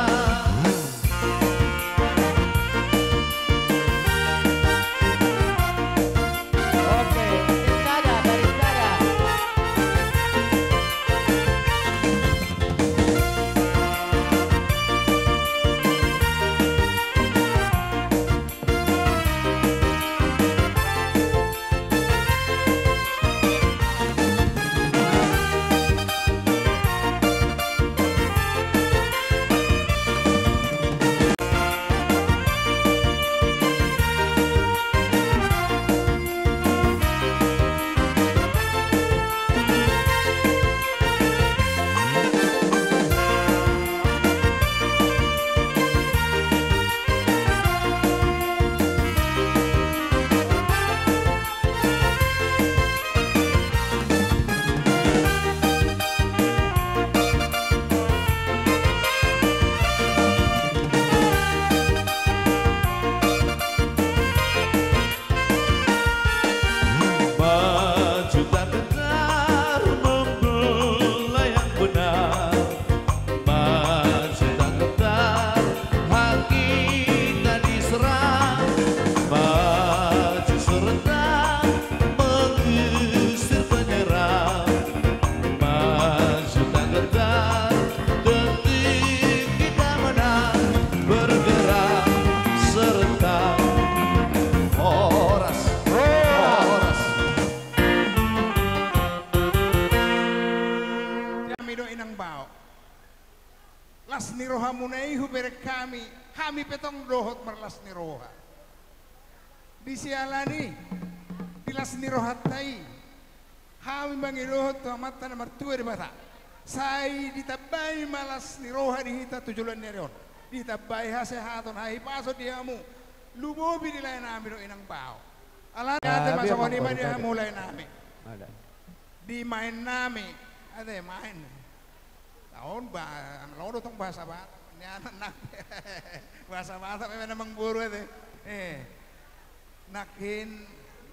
Maju tak gentar membela yang benar. Maju tak gentar, hak kita diserang. Maju serentak, mengusir penyerang. Maju tak gentar, tentu kita menang. Bergerak serentak. Horas, horas. Hami do inang bao. Las ni rohamuna i hubereng hami, hami pe tong dohot marlas ni roha. Di siala ni, di las ni rohanta i, hami mangidohon tu Amanta na martua Debata, sai ditambai ma las ni roha di hita tu joloan ni ari on. Ditambai hasehaton, hahipason di hamu. Lumobi di lae nami do inang bao. Alani ate, masa on i ma di hamu lae nami. Di maen nami. Ate maen. Taon ba, laho do tong bahasa Batak. Ni anak nang. Bahasa Batak memang amangboru ate. Eh. Nangkin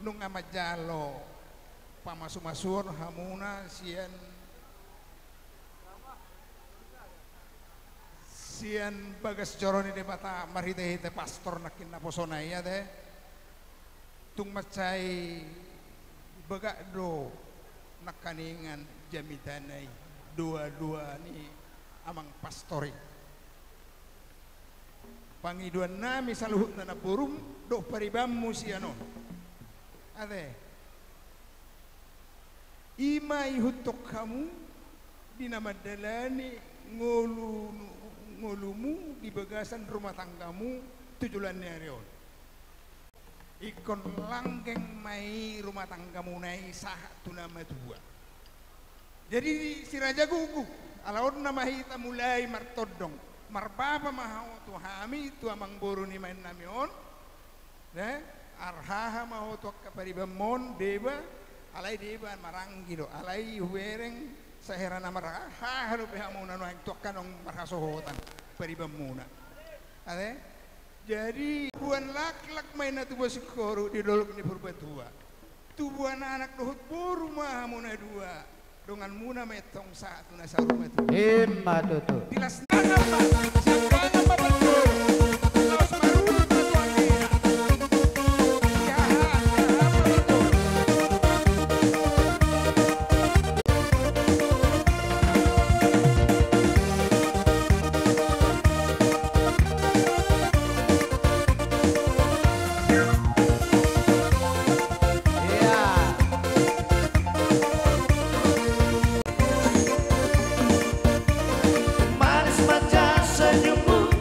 nunga manjalo pamasumasuon hamuna sian sian bagas joro ni Debata marhitehite pastor nangkin naposona i ate. Tung mansai bagak do nangkaningan jamitana i, doa-doa ni amang pastor i. Pangidoan nami saluhutna namborum dohot paribanmu sian on. Ate. I ma ihuthon hamu di na mandalani ngolu, ngolumu di bagasan rumah tanggamu tu joloan ni ari on. Ingkon langgeng ma i rumah tanggamuna i sahat tu na matua. Jadi si Raja Guguk, ala on nama hita mulai martondong. Marbapa ma ho tu hami, tu amangboru ni maen nami on. Ne, arhaha ma ho tu angka paribanmon, deba, alai deba maranggi do, alai hubereng, sahera na marhaha dope hamu na nuaeng tu angka naung marhasohotan paribanmuna. Ate? Jadi, tubuan laklak ma i na tubuan singkoru di dolok ni Purbatua. Tubuan anak dohot boru ma hamu na dua. Donganmuna ma i tong sahat tu na saur matua. Ima tutu. Di las ni tangan ma, sian tangan ma parjolo. Laos marunut ma tu angina. Siahaan, siahaan ma parjolo. Manis manja senyummu,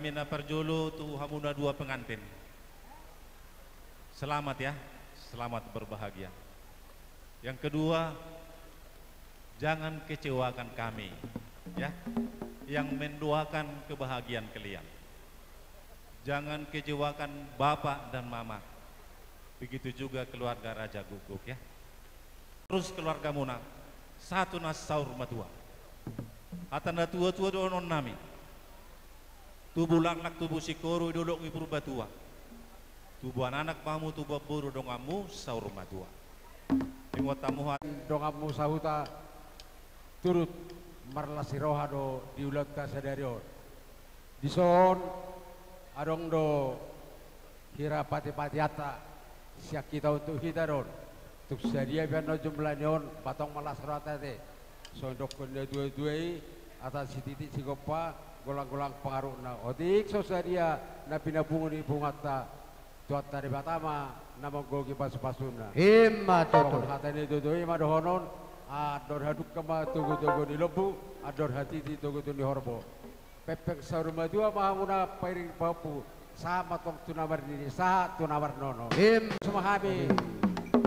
Na parjolo tu hamu na dua pengantin. Selamat ya, selamat berbahagia. Yang kedua, jangan kecewakan kami, ya, yang mendoakan kebahagiaan kalian. Jangan kecewakan bapak dan mama. Begitu juga keluarga Raja Guguk, ya. Terus keluargamuna, sahat tu na saur matua. Hata na tua-tua dohonon nami. Tubu laklak, tubu singkoru, i dolok ni Purbatua. Tubuan anak ma hamu, tubuan boru donganmu saur matua. Ingot hamu ha- Donganmu sahuta turut marlas ni roha do di ulaonta sadari on. Dison adong do hira pati-patianta sian hita on tu hita do on. Tung sadia pe annon jumlahna on, ba tong ma las rohanta ate. Songon dohonon ni na tua-tua i, hata sititik sigompa, golang-golang pangarahutna. Otik so sadia na pinapungu ni punguanta, Tuhanta Debata ma na manggohi pasu-pasuna. Ima tutu. Songon hata ni na tua-tua i ma dohonon, andor hadungka ma togu-togu ni lombu, andor hatiti togu-togu ni horbo. Pempeng saur matua ma hamu na pairing pahompu, sahat ma tong tu na marnini, sahat tu na marnono. Ima. Tung so ma hami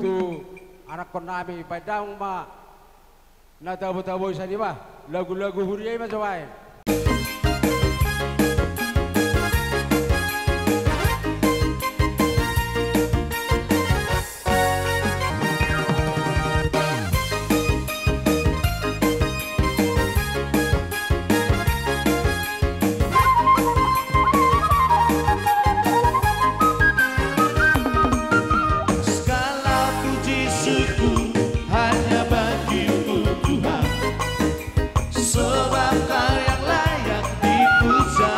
tu anakkonnami, baen damang ma na tabo-tabo i, sadia ma lagu-lagu huria i ma jo baen. Segala puji syukur hanya bagi-Mu Tuhan, sebab Kau yang layak dipuja.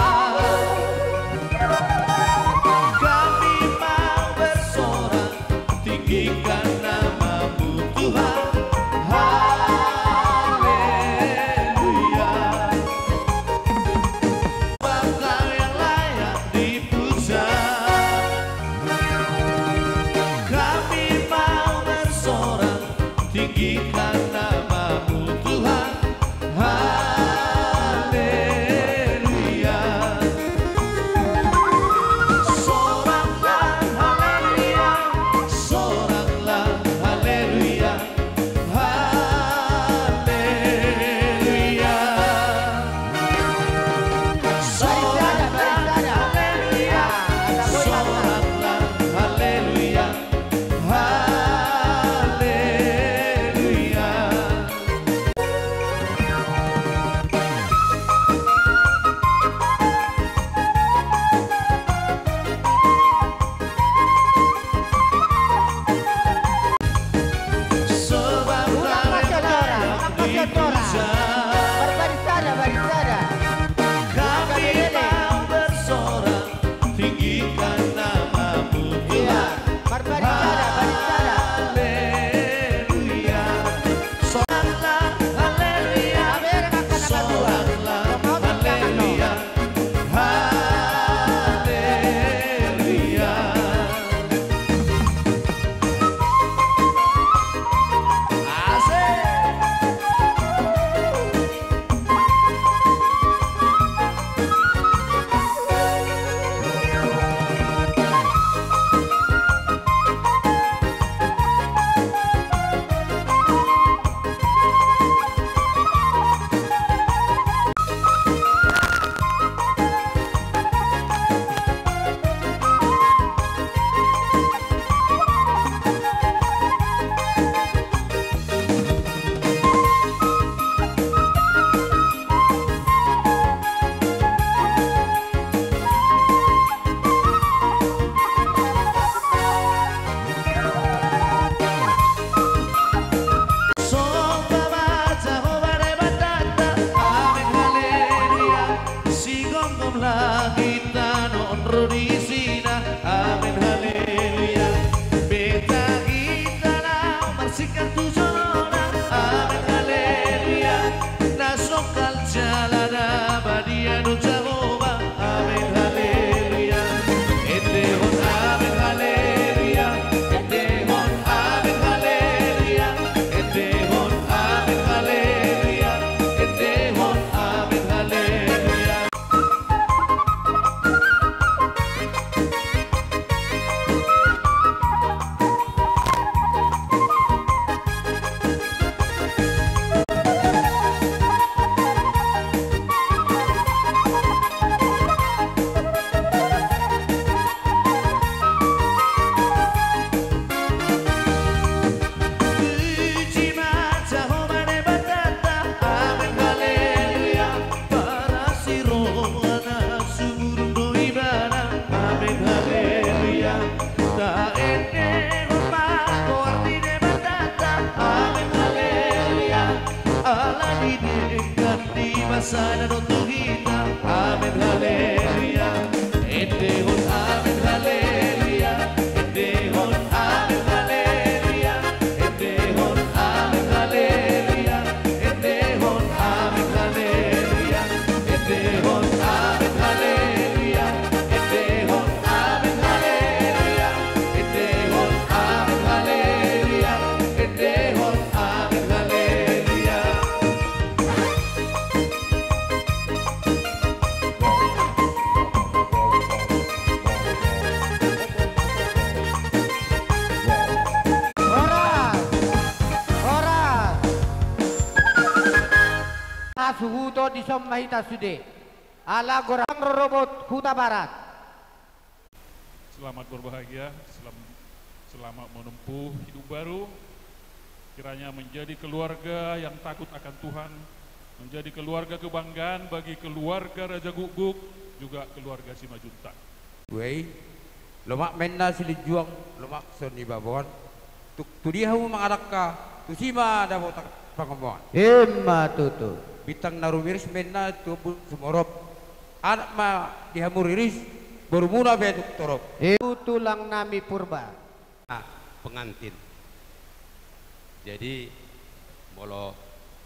Kami mau bersorak, tinggikan nama-Mu Tuhan. Haleluya. Sebab Kau yang layak dipuja. Kami mau bersorak, tinggikan nama-Mu Tuhan. Haleluya. Soraklah haleluya, soraklah haleluya, haleluya. Soraklah haleluya, soraklah haleluya, haleluya. Sebab Kau yang layak dipuja. Kami mau bersorak, tinggikan nama-Mu Tuhan. Haleluya. Soraklah haleluya, soraklah haleluya, haleluya. Asik. Songon baca hobare batanta, amen haleluya. Sigomgom langit tano on ro di isina, amen haleluya. Betagita na marsingkar tu jolona, amen haleluya. Na songkal jala na badia do Jahowa, amen haleluya. Endehon amen haleluya, endehon amen haleluya, endehon amen haleluya, endehon amen haleluya. Sada do tu hita, amen haleluya. Endehon amen haleluya. Endehon amen haleluya. Endehon amen haleluya. Endehon amen haleluya. Endehon amen haleluya. Endehon amen haleluya. Endehon amen haleluya. Endehon amen haleluya. Horas! Horas! Suhuton dison ma hita sude. Ala gorang rorobot Hutabarat. Selamat berbahagia, selam-, selamat menempuh hidup baru. Kiranya menjadi keluarga yang takut akan Tuhan, menjadi keluarga kebanggaan bagi keluarga Raja Gukguk, juga keluarga Simanjuntak. Wei, lomak ma inna silinjuang, lomak songon i baboan. Tu, tu dia hamu mangalangka, tusi ma dapotan pangomoan. Ima tutu. Bintang na rumiris ma inna tu ombun sumorop. Anak ma di hamu riris, borumuna pe tung torop. I tulang nami Purba. Ah, pengantin. Jadi, molo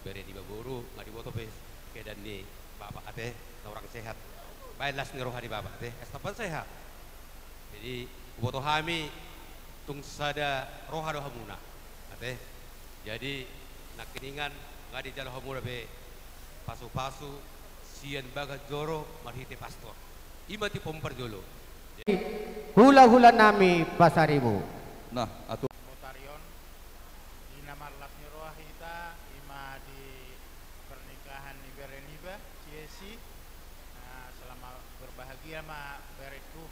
bere niba boru, nga diboto pe keadaan ni bapak ate, na hurang sehat. Baen las ni roha ni bapak ate, asa tampan sehat. Jadi, huboto hami tung sada roha do hamuna, ate. Jadi, nangkiningan nga dijalo hamuna be pasupasu sian bagas joro marhite pastor. Ima tipu parjolo. Hulahula nami Pasaribu. Nah, atu- Notarion, di na marlas ni roha hita, ima di pernikahan ni bere niba, si Esi. Nah, selamat berbahagia ma bereku.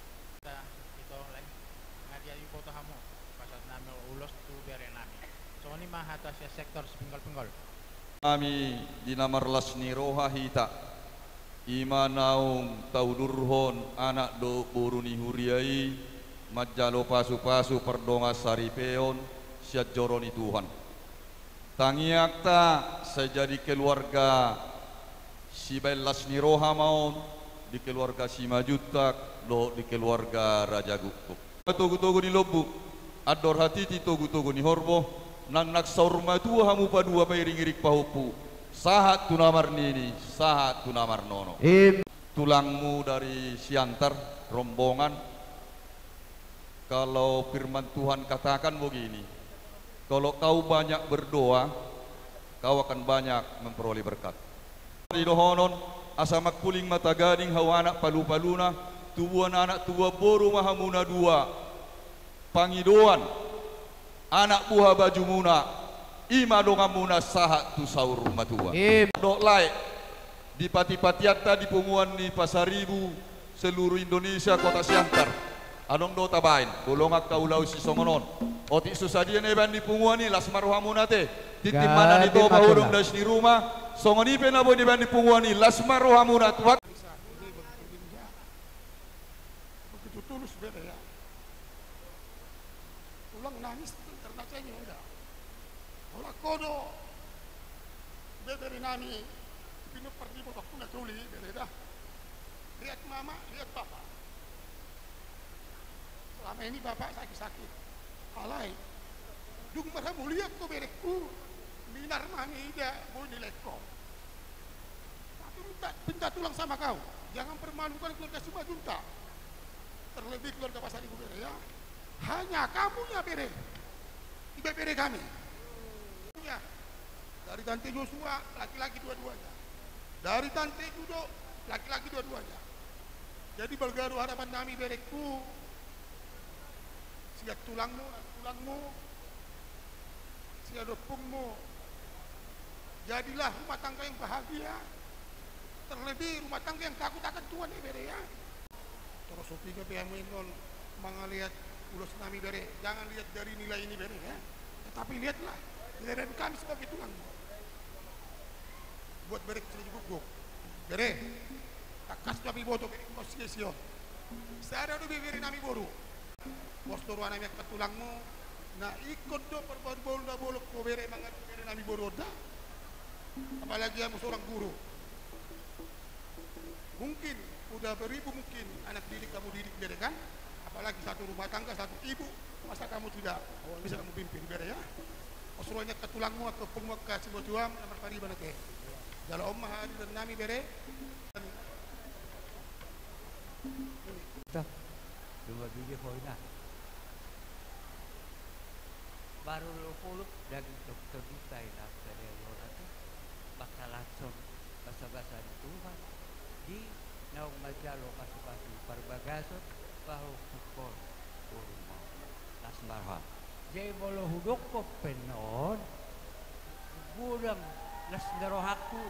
Hita, ito, lae. Nga diboto hamu, pasahat nami ulos tu bere nami. Songon i ma hata sian sektor Sipinggol-pinggol. Nami di na marlas ni roha hita, ima naung taudurhon anak dohot boru ni huria i, manjalo pasupasu pardongan saripeon sian joro ni Tuhan. Tangiangta sai jadi keluarga sibaen las ni roha ma on di keluarga Simanjuntak dohot di keluarga Raja Gukguk. Togutogu ni lombu, andor hatiti togutogu ni horbo, nang, nang saur matua hamu padua pairingiring pahompu, sahat tu na marnini, sahat tu na marnono. Im- Tulangmu dari Siantar, rombongan, kalau firman Tuhan katakan begini, kalau kau banyak berdoa, kau akan banyak memperoleh berkat. Di dohonon, asa mangkuling ma tagading hau anak palupaluna, tubuan anak tubuan boru ma hamu na dua. Pangidoan anak buha bajumuna, ima donganmuna sahat tu saur matua. Im- Dohot lae, di patipatianta di punguan ni Pasaribu, seluruh Indonesia, kota Siantar. Adong do tabaen, bolongan haulaon sisongon on. Otik so sadia na ibaen di punguan i, las ma rohamuna ate. Tintin ma na nitopa, hudon das ni ruma. Songon i pe na boi dibaen di punguan i, las ma rohamuna, Tuhan. Begitu tulus bere ya. Tulang nangis karena cengeng ya. Holan ho do bebere nami, pinompar ni botoku na tolu i bere da. Lihat mama, lihat papa. Selama ini bapak sakit-sakit. Alai dung marhamulian ho bereku, minar ma mida boi nilehon. Tapi minta, minta tulang sama kau, jangan permalukan keluarga Simanjuntak. Terlebih keluarga Pasaribu bere ya. Hanya kamu ya bere, ibebere kami. Ya. Dari Tante Joshua, laki-laki dua-duanya. Dari Tante Judo, laki-laki dua-duanya. Jadi balga do harapan nami bereku, sian tulangmu, tulangmu, sian ompungmu. Jadilah rumah tangga yang bahagia, terlebih rumah tangga yang takut akan Tuhan ya bere ya. Torus hupinga pe hamu innon mangaliat ulos nami bere, jangan lihat dari nilai ini bere ya. Tetapi lihatlah keadaan kami sebagai tulangmu. Buat bere ku Simanjuntak, bere, tangkas do hami boto bere ku si Esi on. Sada do bebere nami boru. Pos do roha nami angka tulangmu, na ingkon do parbaru-baru na bolon ho bere mangadopi bere nami boru on da. Apalagi hamu seorang guru. Mungkin udah beribu mungkin anak didik kamu didik, bere, kan? Apalagi satu rumah tangga, satu ibu, masa kamu tidak bisa kamu pimpin, bere, ya? Os ro ni angka tulangmu, angka ompungmu, angka sibotuam na marpariban ate. Jalo on ma hahadiran nami, bere. Tah, cuma bege ho ina. Baru lo puluh daging dokter bisa ina, bere, lo nanti. Pasalahon basa-basa ni Tuhan, di naung manjalo pasu-pasu parbagason, pahompungkon, boru ma. Las ma roham. Jadi molo hudokkon pe on, godang las ni rohangku.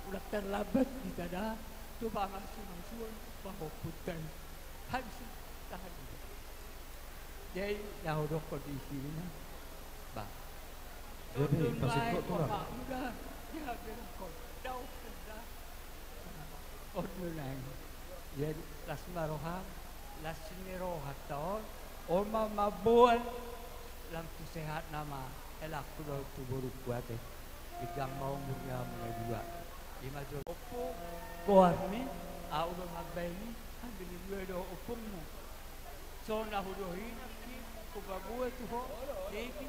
Unang tarlambat hita da tu pamasumasu pahompunta i. Habis i tahan. Jadi na hudokkon di sini na. Bah. Jadi, on do pasikok nai tu lah. Omakmu da, dia berkon. Daun da. On do nai. Jadi, las ma roham, las ni rohanta on, on ma mamboan, lam tu sehat nama, elak tu daun tu borungku ate. Ganjang ma umur ni hamu na dua. Ima jo ompung, goarni, au do mambahen i, hami ni dua do ompungmu. Songon na hudohi nangkin hupaboa tu ho, deki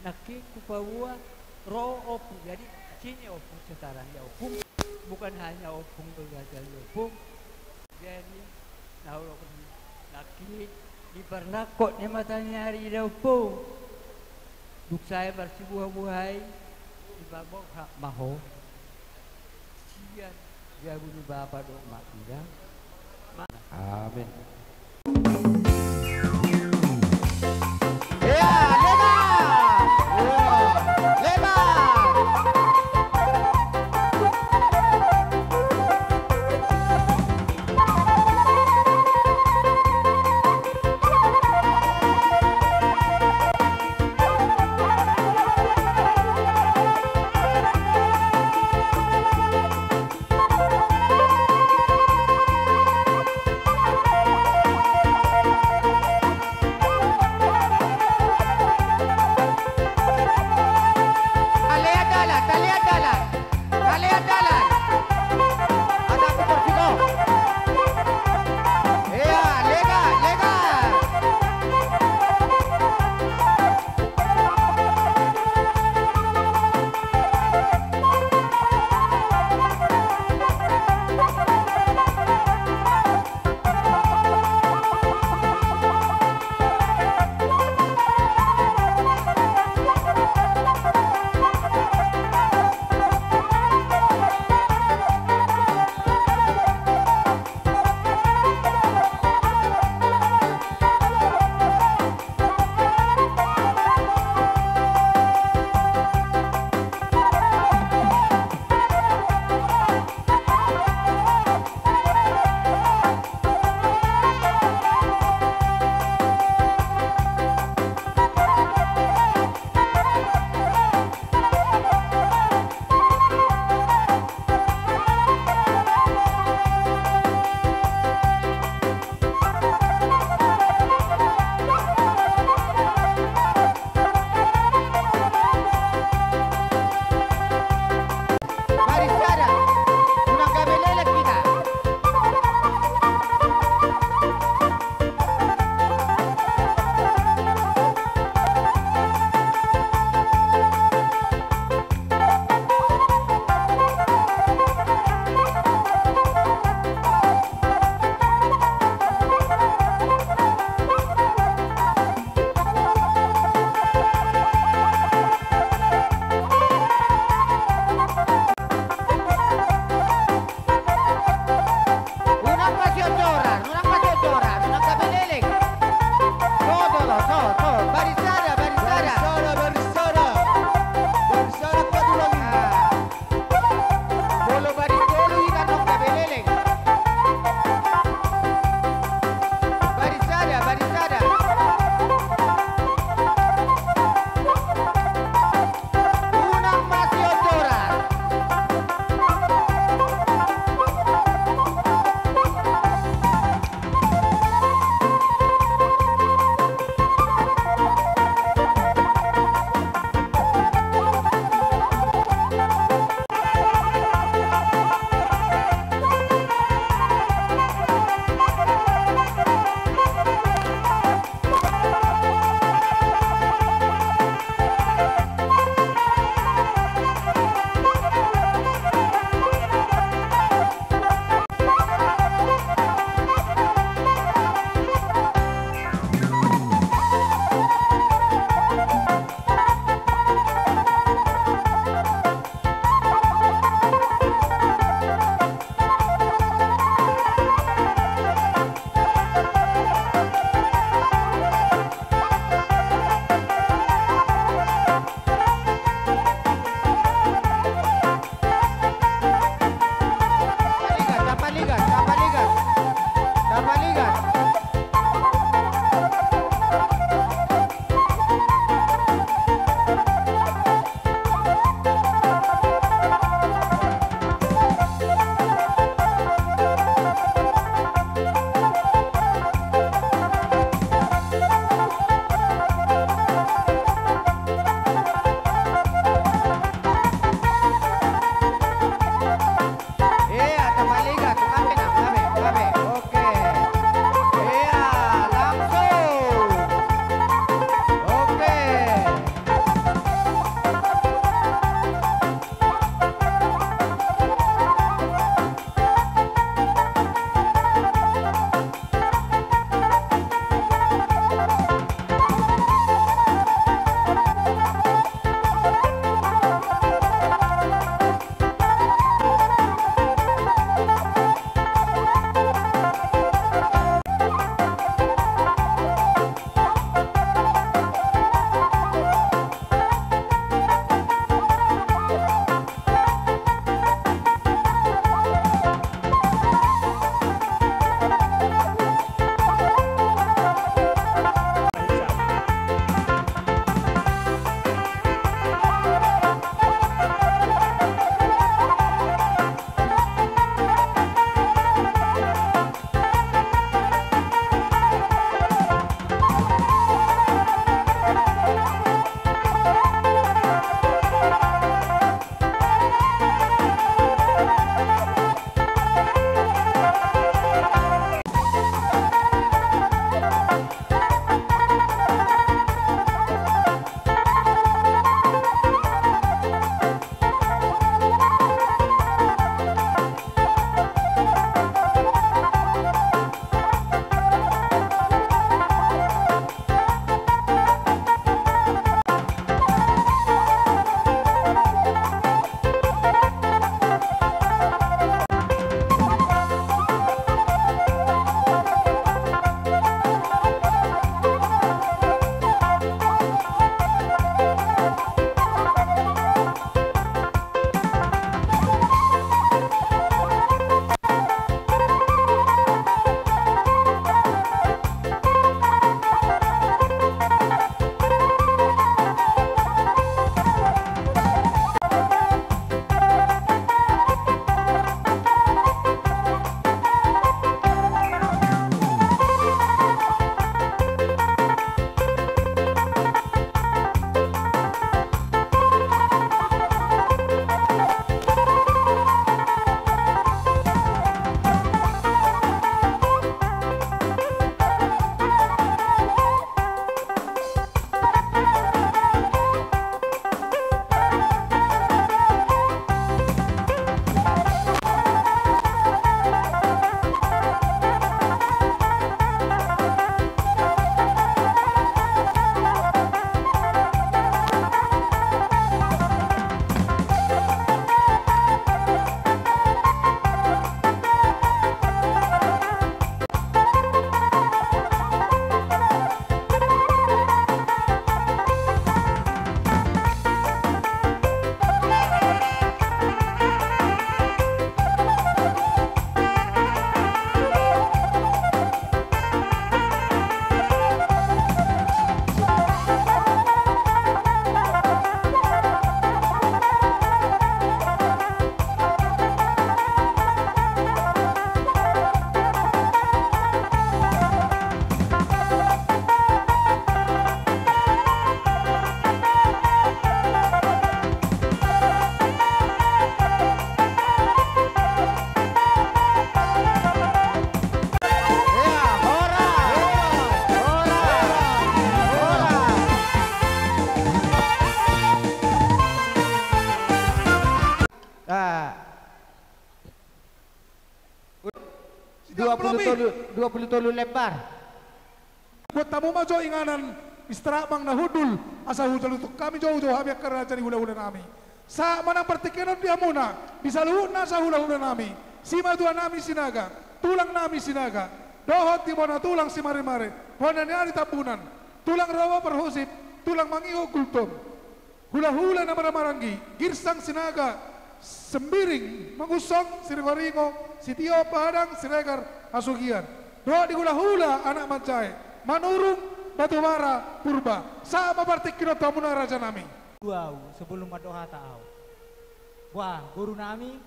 nangkin hupaboa ro ompung. Jadi, sini ompung, setaranya ompung. Bukan hanya ompung, berarti ompung. Jadi, na hudokkon nangkin di parnangkok ni mata ni ari da ompung. Dung sae marsibuha-buha i, dipaborhat ma ho. Sian jabu ni bapa dohot ma ina. Amin. Dua puluh tolu, dua puluh tolu lembar. Buat hamu ma jo inganan, istirahat ma na hundul, asa hujalo tu hami jo, jo hami angka raja ni hula-hula nami. Sahat ma nang partingkian on di hamuna, di saluhutna asa hula-hula nami, simatua nami Sinaga, tulang nami Sinaga, dohot di bona tulang Simare-mare, bona ni ari Tambunan, tulang Robo Parhusip, tulang Mangihut Gultom. Hula-hula na marhahamaranggi, Girsang Sinaga, Sembiring, Mangunsong, Siringo-ringo, Sitio, Padang, Siregar, Hasugian. Dohot di hula-hula anak manjae, Manurung, Batubara, Purba. Sahat ma partingkian on tu hamuna raja nami. Dua au, sebelum mandok hata au. Wah, guru nami,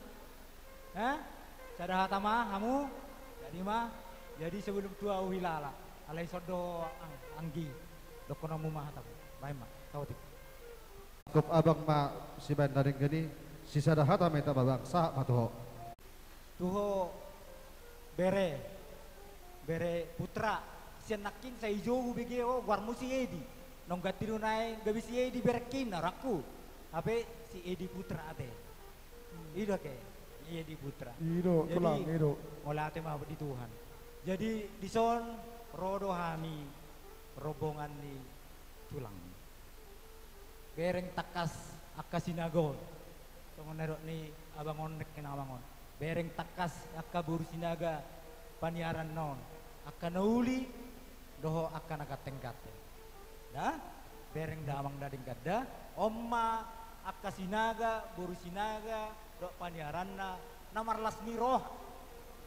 eh? Sada hata ma hamu, jadi ma, jadi sebelum tu au hilala. Alai songon do ang-, anggi, dokkon hamu ma hatamu. Baen ma, saotik. Cukup abang ma sibaen na denggan i, sisada hata ma hita ma abang, sahat ma tu ho. Tu ho bere, bere putra, sian nangkin sai jo hubege ho goarmu si Edi. Naung ganti do nai gabe si Edi berengki na rohangku. Hape si Edi putra ate. I do ke, i Edi putra. I do, jadi, tulang, i do. Mauliate ma di Tuhan. Jadi dison ro do hami rombongan ni tulang. Bereng tangkas angka Sinaga on. Songon na nidok ni abang on, nangkin abang on. Bereng tangkas angka boru Sinaga paniaranna on. Angka na uli dohot angka na ganteng-ganteng. Da? Bereng da amang da denggan da. On ma angka Sinaga, boru Sinaga, dohot paniaranna, na marlas ni roha.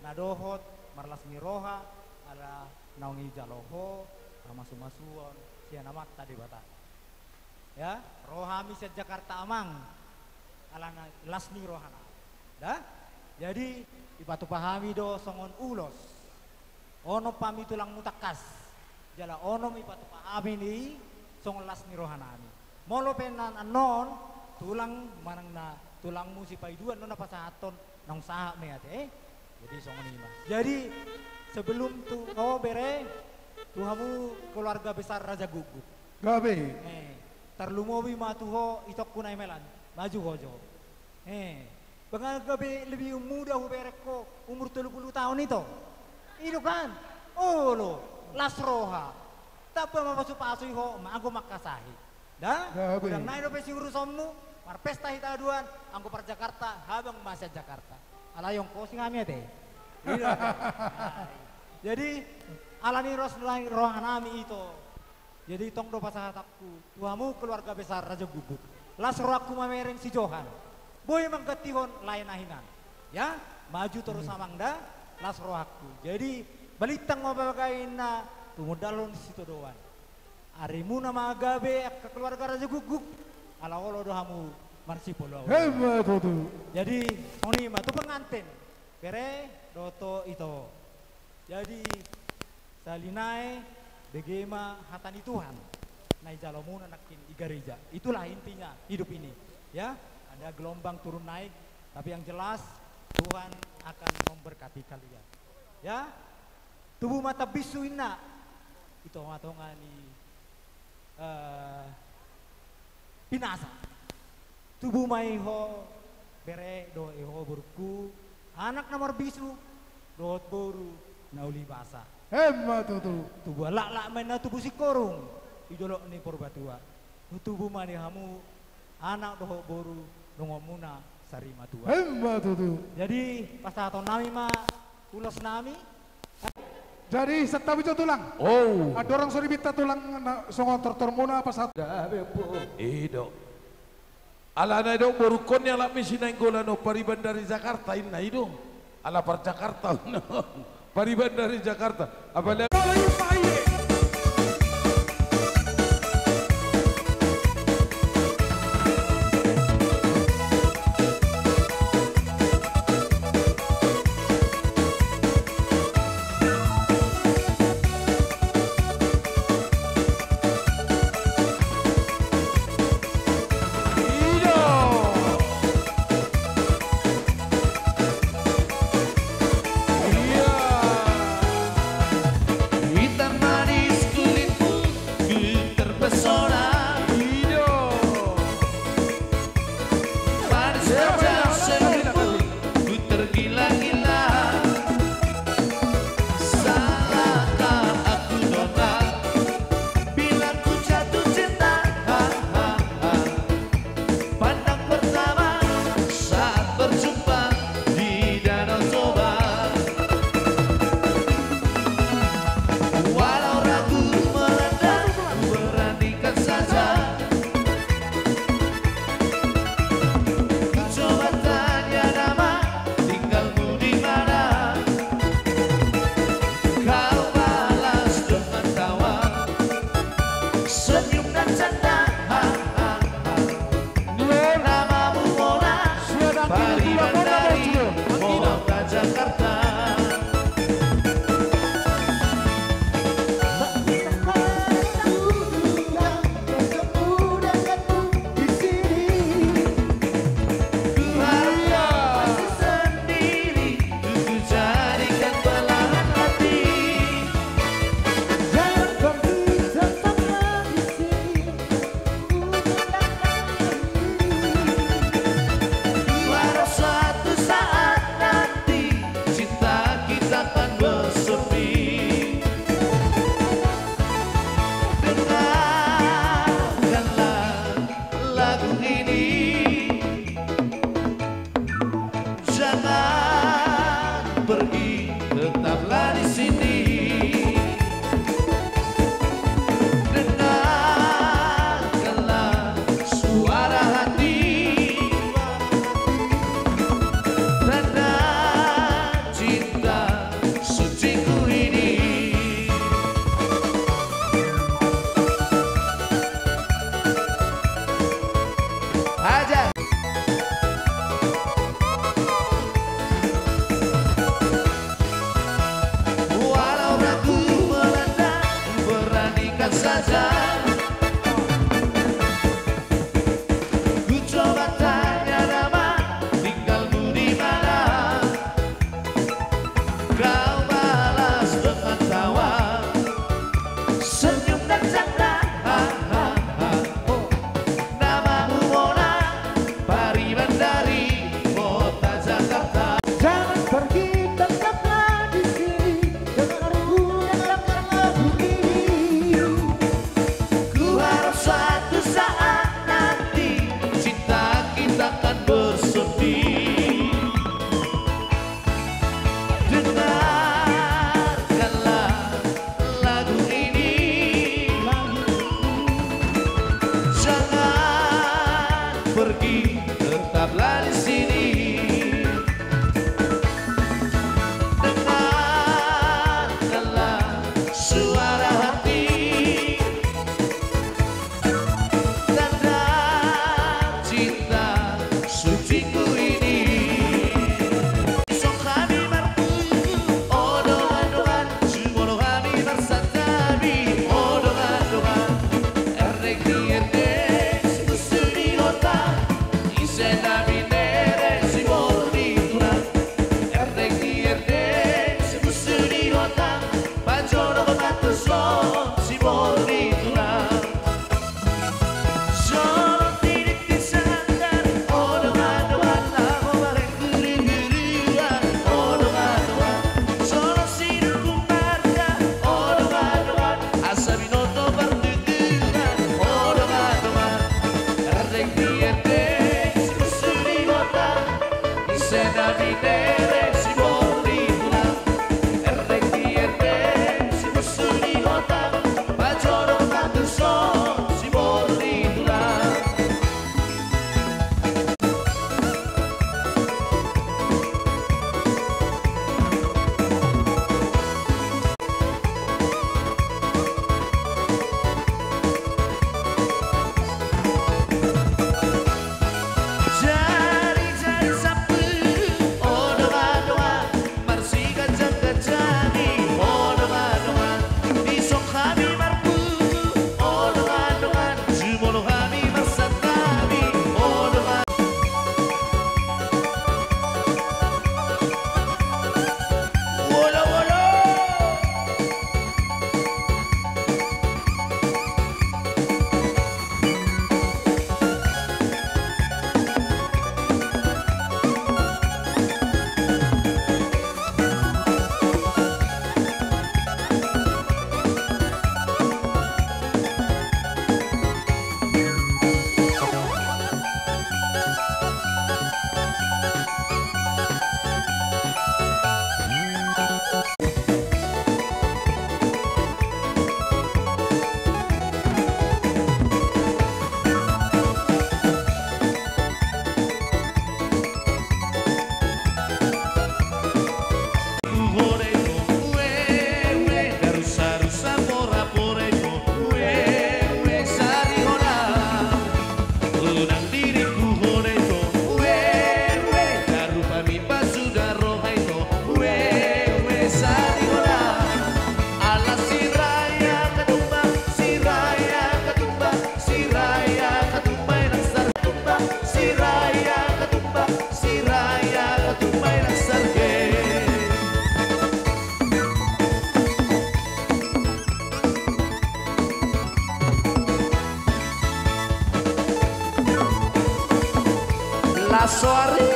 Na dohot marlas ni roha, ala naung dijalo ho hamasu-masuon sian Amanta Debata. Ya, ro hami sian Jakarta amang, alana las ni rohana. Da? Jadi, dipatupa hami do songon ulos. Onom hami tulangmu tangkas. Jala onom dipatupa hami ni songon las ni rohanami. Molo pe na annon, tulang manang na tulangmu si Paiduan do na pasahathon, naung sahat ma i ate, eh? Jadi songon i ma. Jadi, sebelum tu ho bere, tu hamu keluarga besar Raja Guguk. Gabe. Eh, tarlumobi ma tu ho itongku na i melan. Maju ho jo. Eh, bangga gabe lebih muda hubereng ho umur tolu puluh tahun ito. I do kan? Olo, las roha. Tamba ma pasu-pasui ho, ma anggo mangkasahi. Da? Gabe. Godang nai dope siurusonmu, marpesta hita haduan, anggo par Jakarta, habang ma sian Jakarta. Alai ongkosi hami ate. I do. Jadi, ala ni las ni rohanami ito. Jadi tong do pasahatanku tu hamu keluarga besar Raja Guguk. Las rohangku mamereng si Johan. Boi manggantihon lae na hinan. Ya, maju torus amang da, las rohangku. Jadi balintang ma bagai inna tumundalhon sitodoan. Arimuna ma gabe angka keluarga Raja Guguk. Ala olo do hamu marsipolo. Emma tutu. Jadi songon i ma tu penganten. Bere dohot ito. Jadi, sahali nai, bege ma hata ni Tuhan na ijalomuna nangkin di gareja. Itulah intinya hidup ini. Ya, ada gelombang turun naik, tapi yang jelas Tuhan akan memberkati kalian. Ya, tubu ma tambinsu inna di tonga-tonga ni eh, pinasa. Tubu ma i ho bere dohot i ho borungku, anak na marbinsu dohot boru na uli basa. Emma tutu. Tubu laklak ma inna tubu singkoru di dolok ni Purbatua. Tubu ma di hamu anak dohot boru donganmuna sarimatua. Emma tutu. Jadi pasahatonnami ma ulosnami. Jadi santabi jo tulang. Oh. Andorang so dibinta tulang na songon tortormuna pasahat. Gabe po. I do. Alana i do borungkon ni halak ni Sinainggolan on, pariban dari Jakarta inna i do. Ala par Jakarta on. Pariban dari Jakarta. Apalagi saja. Ku coba tanya nama, tinggalmu di mana? Kau balas dengan tawa, senyum dan canda. Ha, ha, ha. Oh. Namamu Mona, Pariban dari kota Jakarta. Jangan pergi, tetaplah di sini. Dengarku, dengarkan lagu ini. Ku harap suatu saat nanti cinta kita akan bersemi. Dengarkanlah lagu ini. Jangan pergi, tetaplah di sini. Dengarkanlah suara hati. Tanda cinta suciku ini. Dison hami marpungu, o dongan-dongan, jumolo hami marsantabi, o dongan-dongan. Erdeng ni erdeng, sibusu ni hota, ise na binere, siboru ni tulang. Erdeng ni erdeng, sibusu ni hota, pajonok hata tuson, siboru ni tulang. Jolo tintin sandar, o dongan-dongan, laho marengkuri huria, o dongan-dongan. Jolo sidungkung marga, o dongan-dongan, asa binoto partuturan, o dongan-dongan. Erdeng ni erdeng, sibusu ni hota, ise na binere, siboru ni tulang. Erdeng ni erdeng, sibusu ni hota, pajonok hata tuson, siboru ni tulang. Jari-jari sampulu, o dongan-dongan, marsiganjang-ganjang i, o dongan-dongan. Dison hami marpungu, o dongan-dongan, jumolo hami marsantabi, o dongan. Wolo, wolo. Las soari.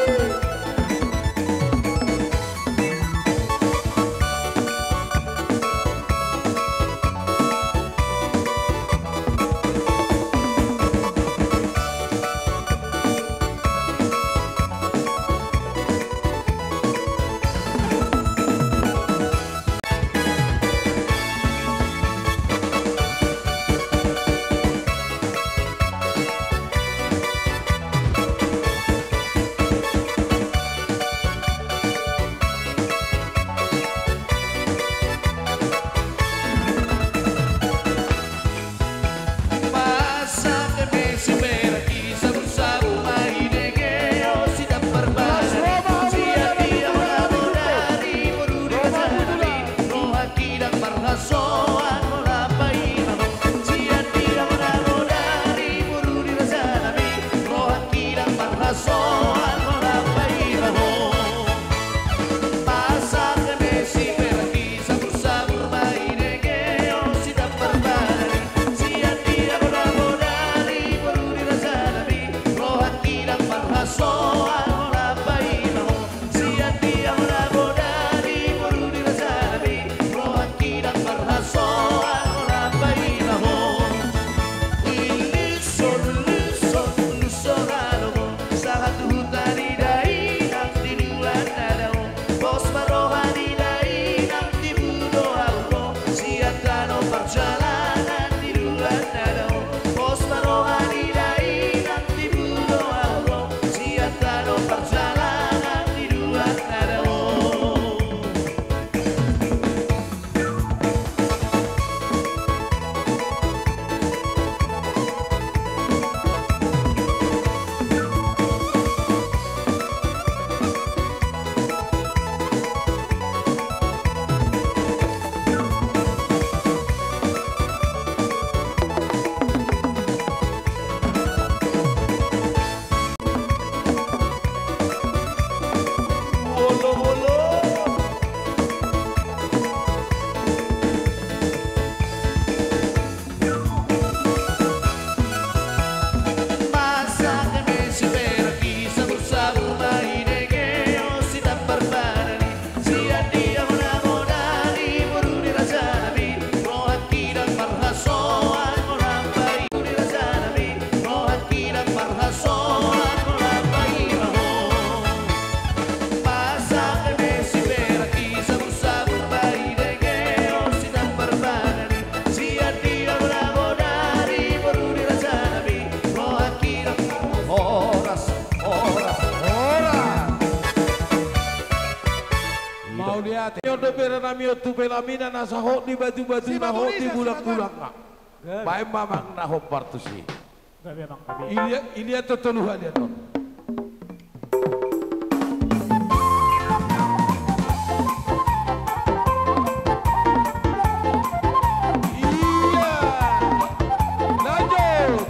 Mauliate. Nyondo bere nami on tu Pelaminan, na sahot ni batu-batu, na hot ni bulang-bulang. Baen ma amang na hombar tusi. Ilia, ilia totolu halian on. Iya. Lanjut.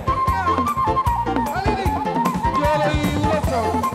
Jolo i ulos on.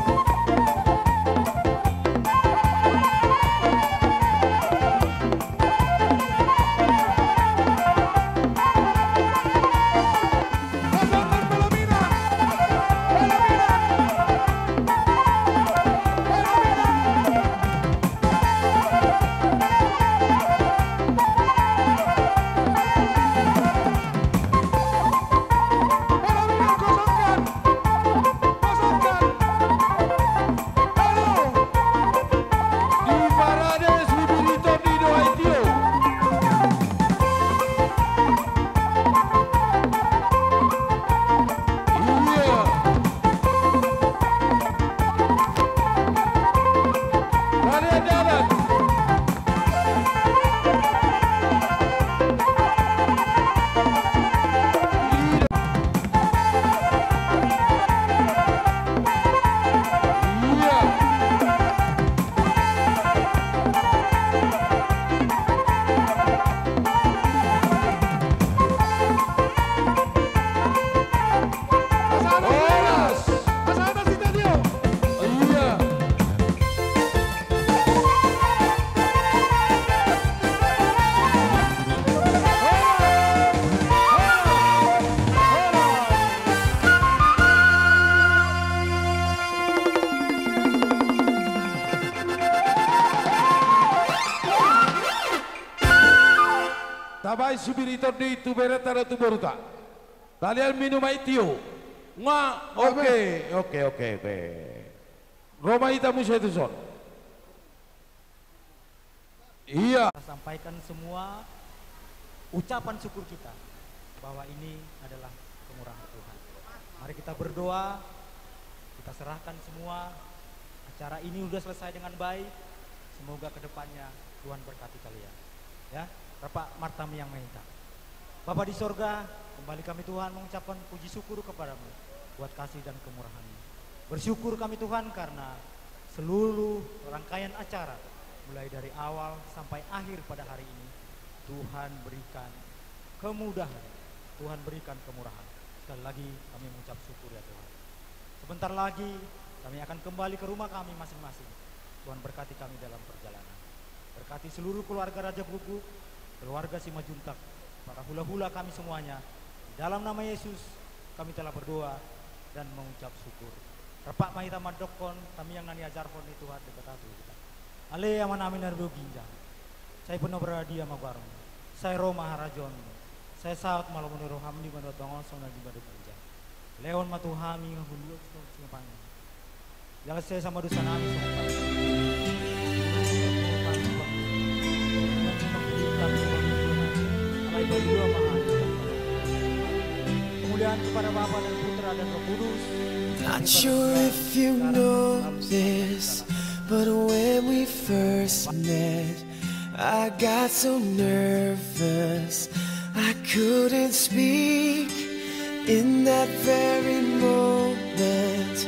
Tabaen sibiriton ni tu berenta dohot tu boruta. Halian minum aek tio. Nga, oke, oke, oke, oke. Ro ma hita muse tuson. Iya. Kita sampaikan semua ucapan syukur kita bahwa ini adalah kemurahan Tuhan. Mari kita berdoa, kita serahkan semua. Acara ini sudah selesai dengan baik. Semoga kedepannya Tuhan berkati kalian. Ya, Bapak Marta Miang Mahita. Bapa di sorga, kembali kami, Tuhan, mengucapkan puji syukur kepada-Mu buat kasih dan kemurahan-Mu. Bersyukur kami, Tuhan, karena seluruh rangkaian acara, mulai dari awal sampai akhir pada hari ini, Tuhan berikan kemudahan, Tuhan berikan kemurahan. Sekali lagi kami mengucap syukur, ya Tuhan. Sebentar lagi kami akan kembali ke rumah kami masing-masing. Tuhan berkati kami dalam perjalanan. Berkati seluruh keluarga Raja Guguk, keluarga Simanjuntak, para hula-hula kami semuanya. Di dalam nama Yesus kami telah berdoa dan mengucap syukur. Rap ma hita mandokkon tamiang na niajarhon ni Tuhan Debata tu hita. Ale Amanami na di banua ginjang, sai pinobadia ma goarMu, sai ro ma harajaonMu, sai saut ma lomo ni rohaM di banua tonga on songon na di banua ginjang. Lehon ma tu hami hangoluan songon na di banua tonga on. Jala sesa ma dosa nami songon na Alai palua ma hami. Kemuliaan kepada Bapa dan Putra dan Roh Kudus. Not sure if you know this, but when we first met, I got so nervous I couldn't speak. In that very moment,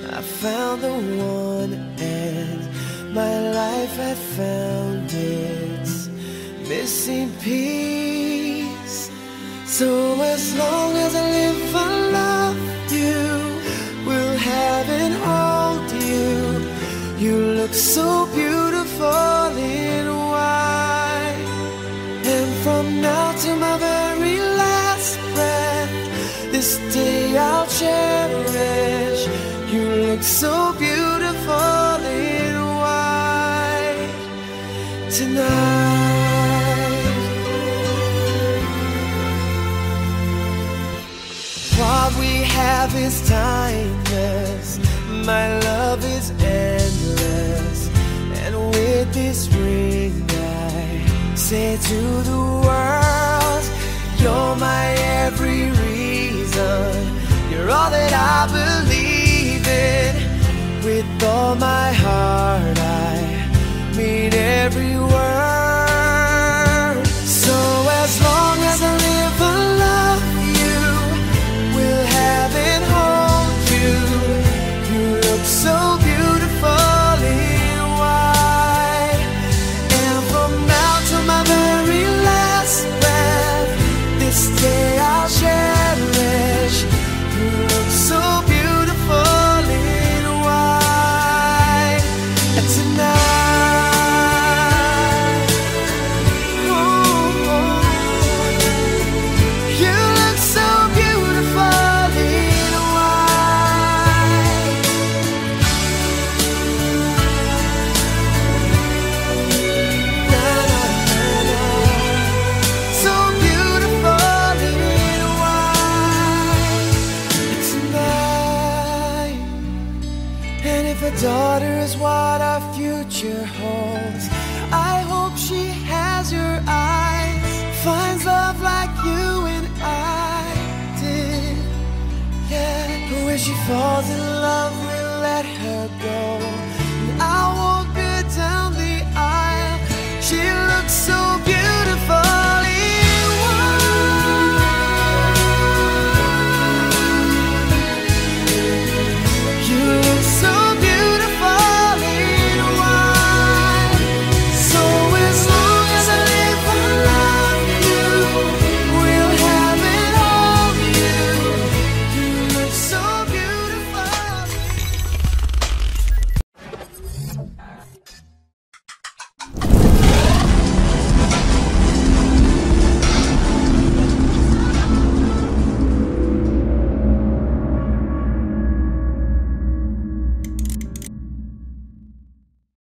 I found the one, and my life had found its missing piece. So as long as I live, I love you, will have and hold you. You look so beautiful in white. And from now to my very last breath, this day I'll cherish. You look so beautiful in white tonight. What we have is timeless. My love is endless. And with this ring, I say to the world, you're my every reason. You're all that I believe in. With all my heart, I mean it. Every word. So as long as I live, I love you. Will heaven hold you? You look so beautiful in white. And from now to my very last breath, this day I'll cherish. You look so beautiful in white. And tonight, oh, oh, you look so beautiful in white. Na, na, na, na. So beautiful in white. Tonight. And if a daughter is what our future holds, I hope she has your eyes, finds love like you and I did. Yeah, but when she falls in love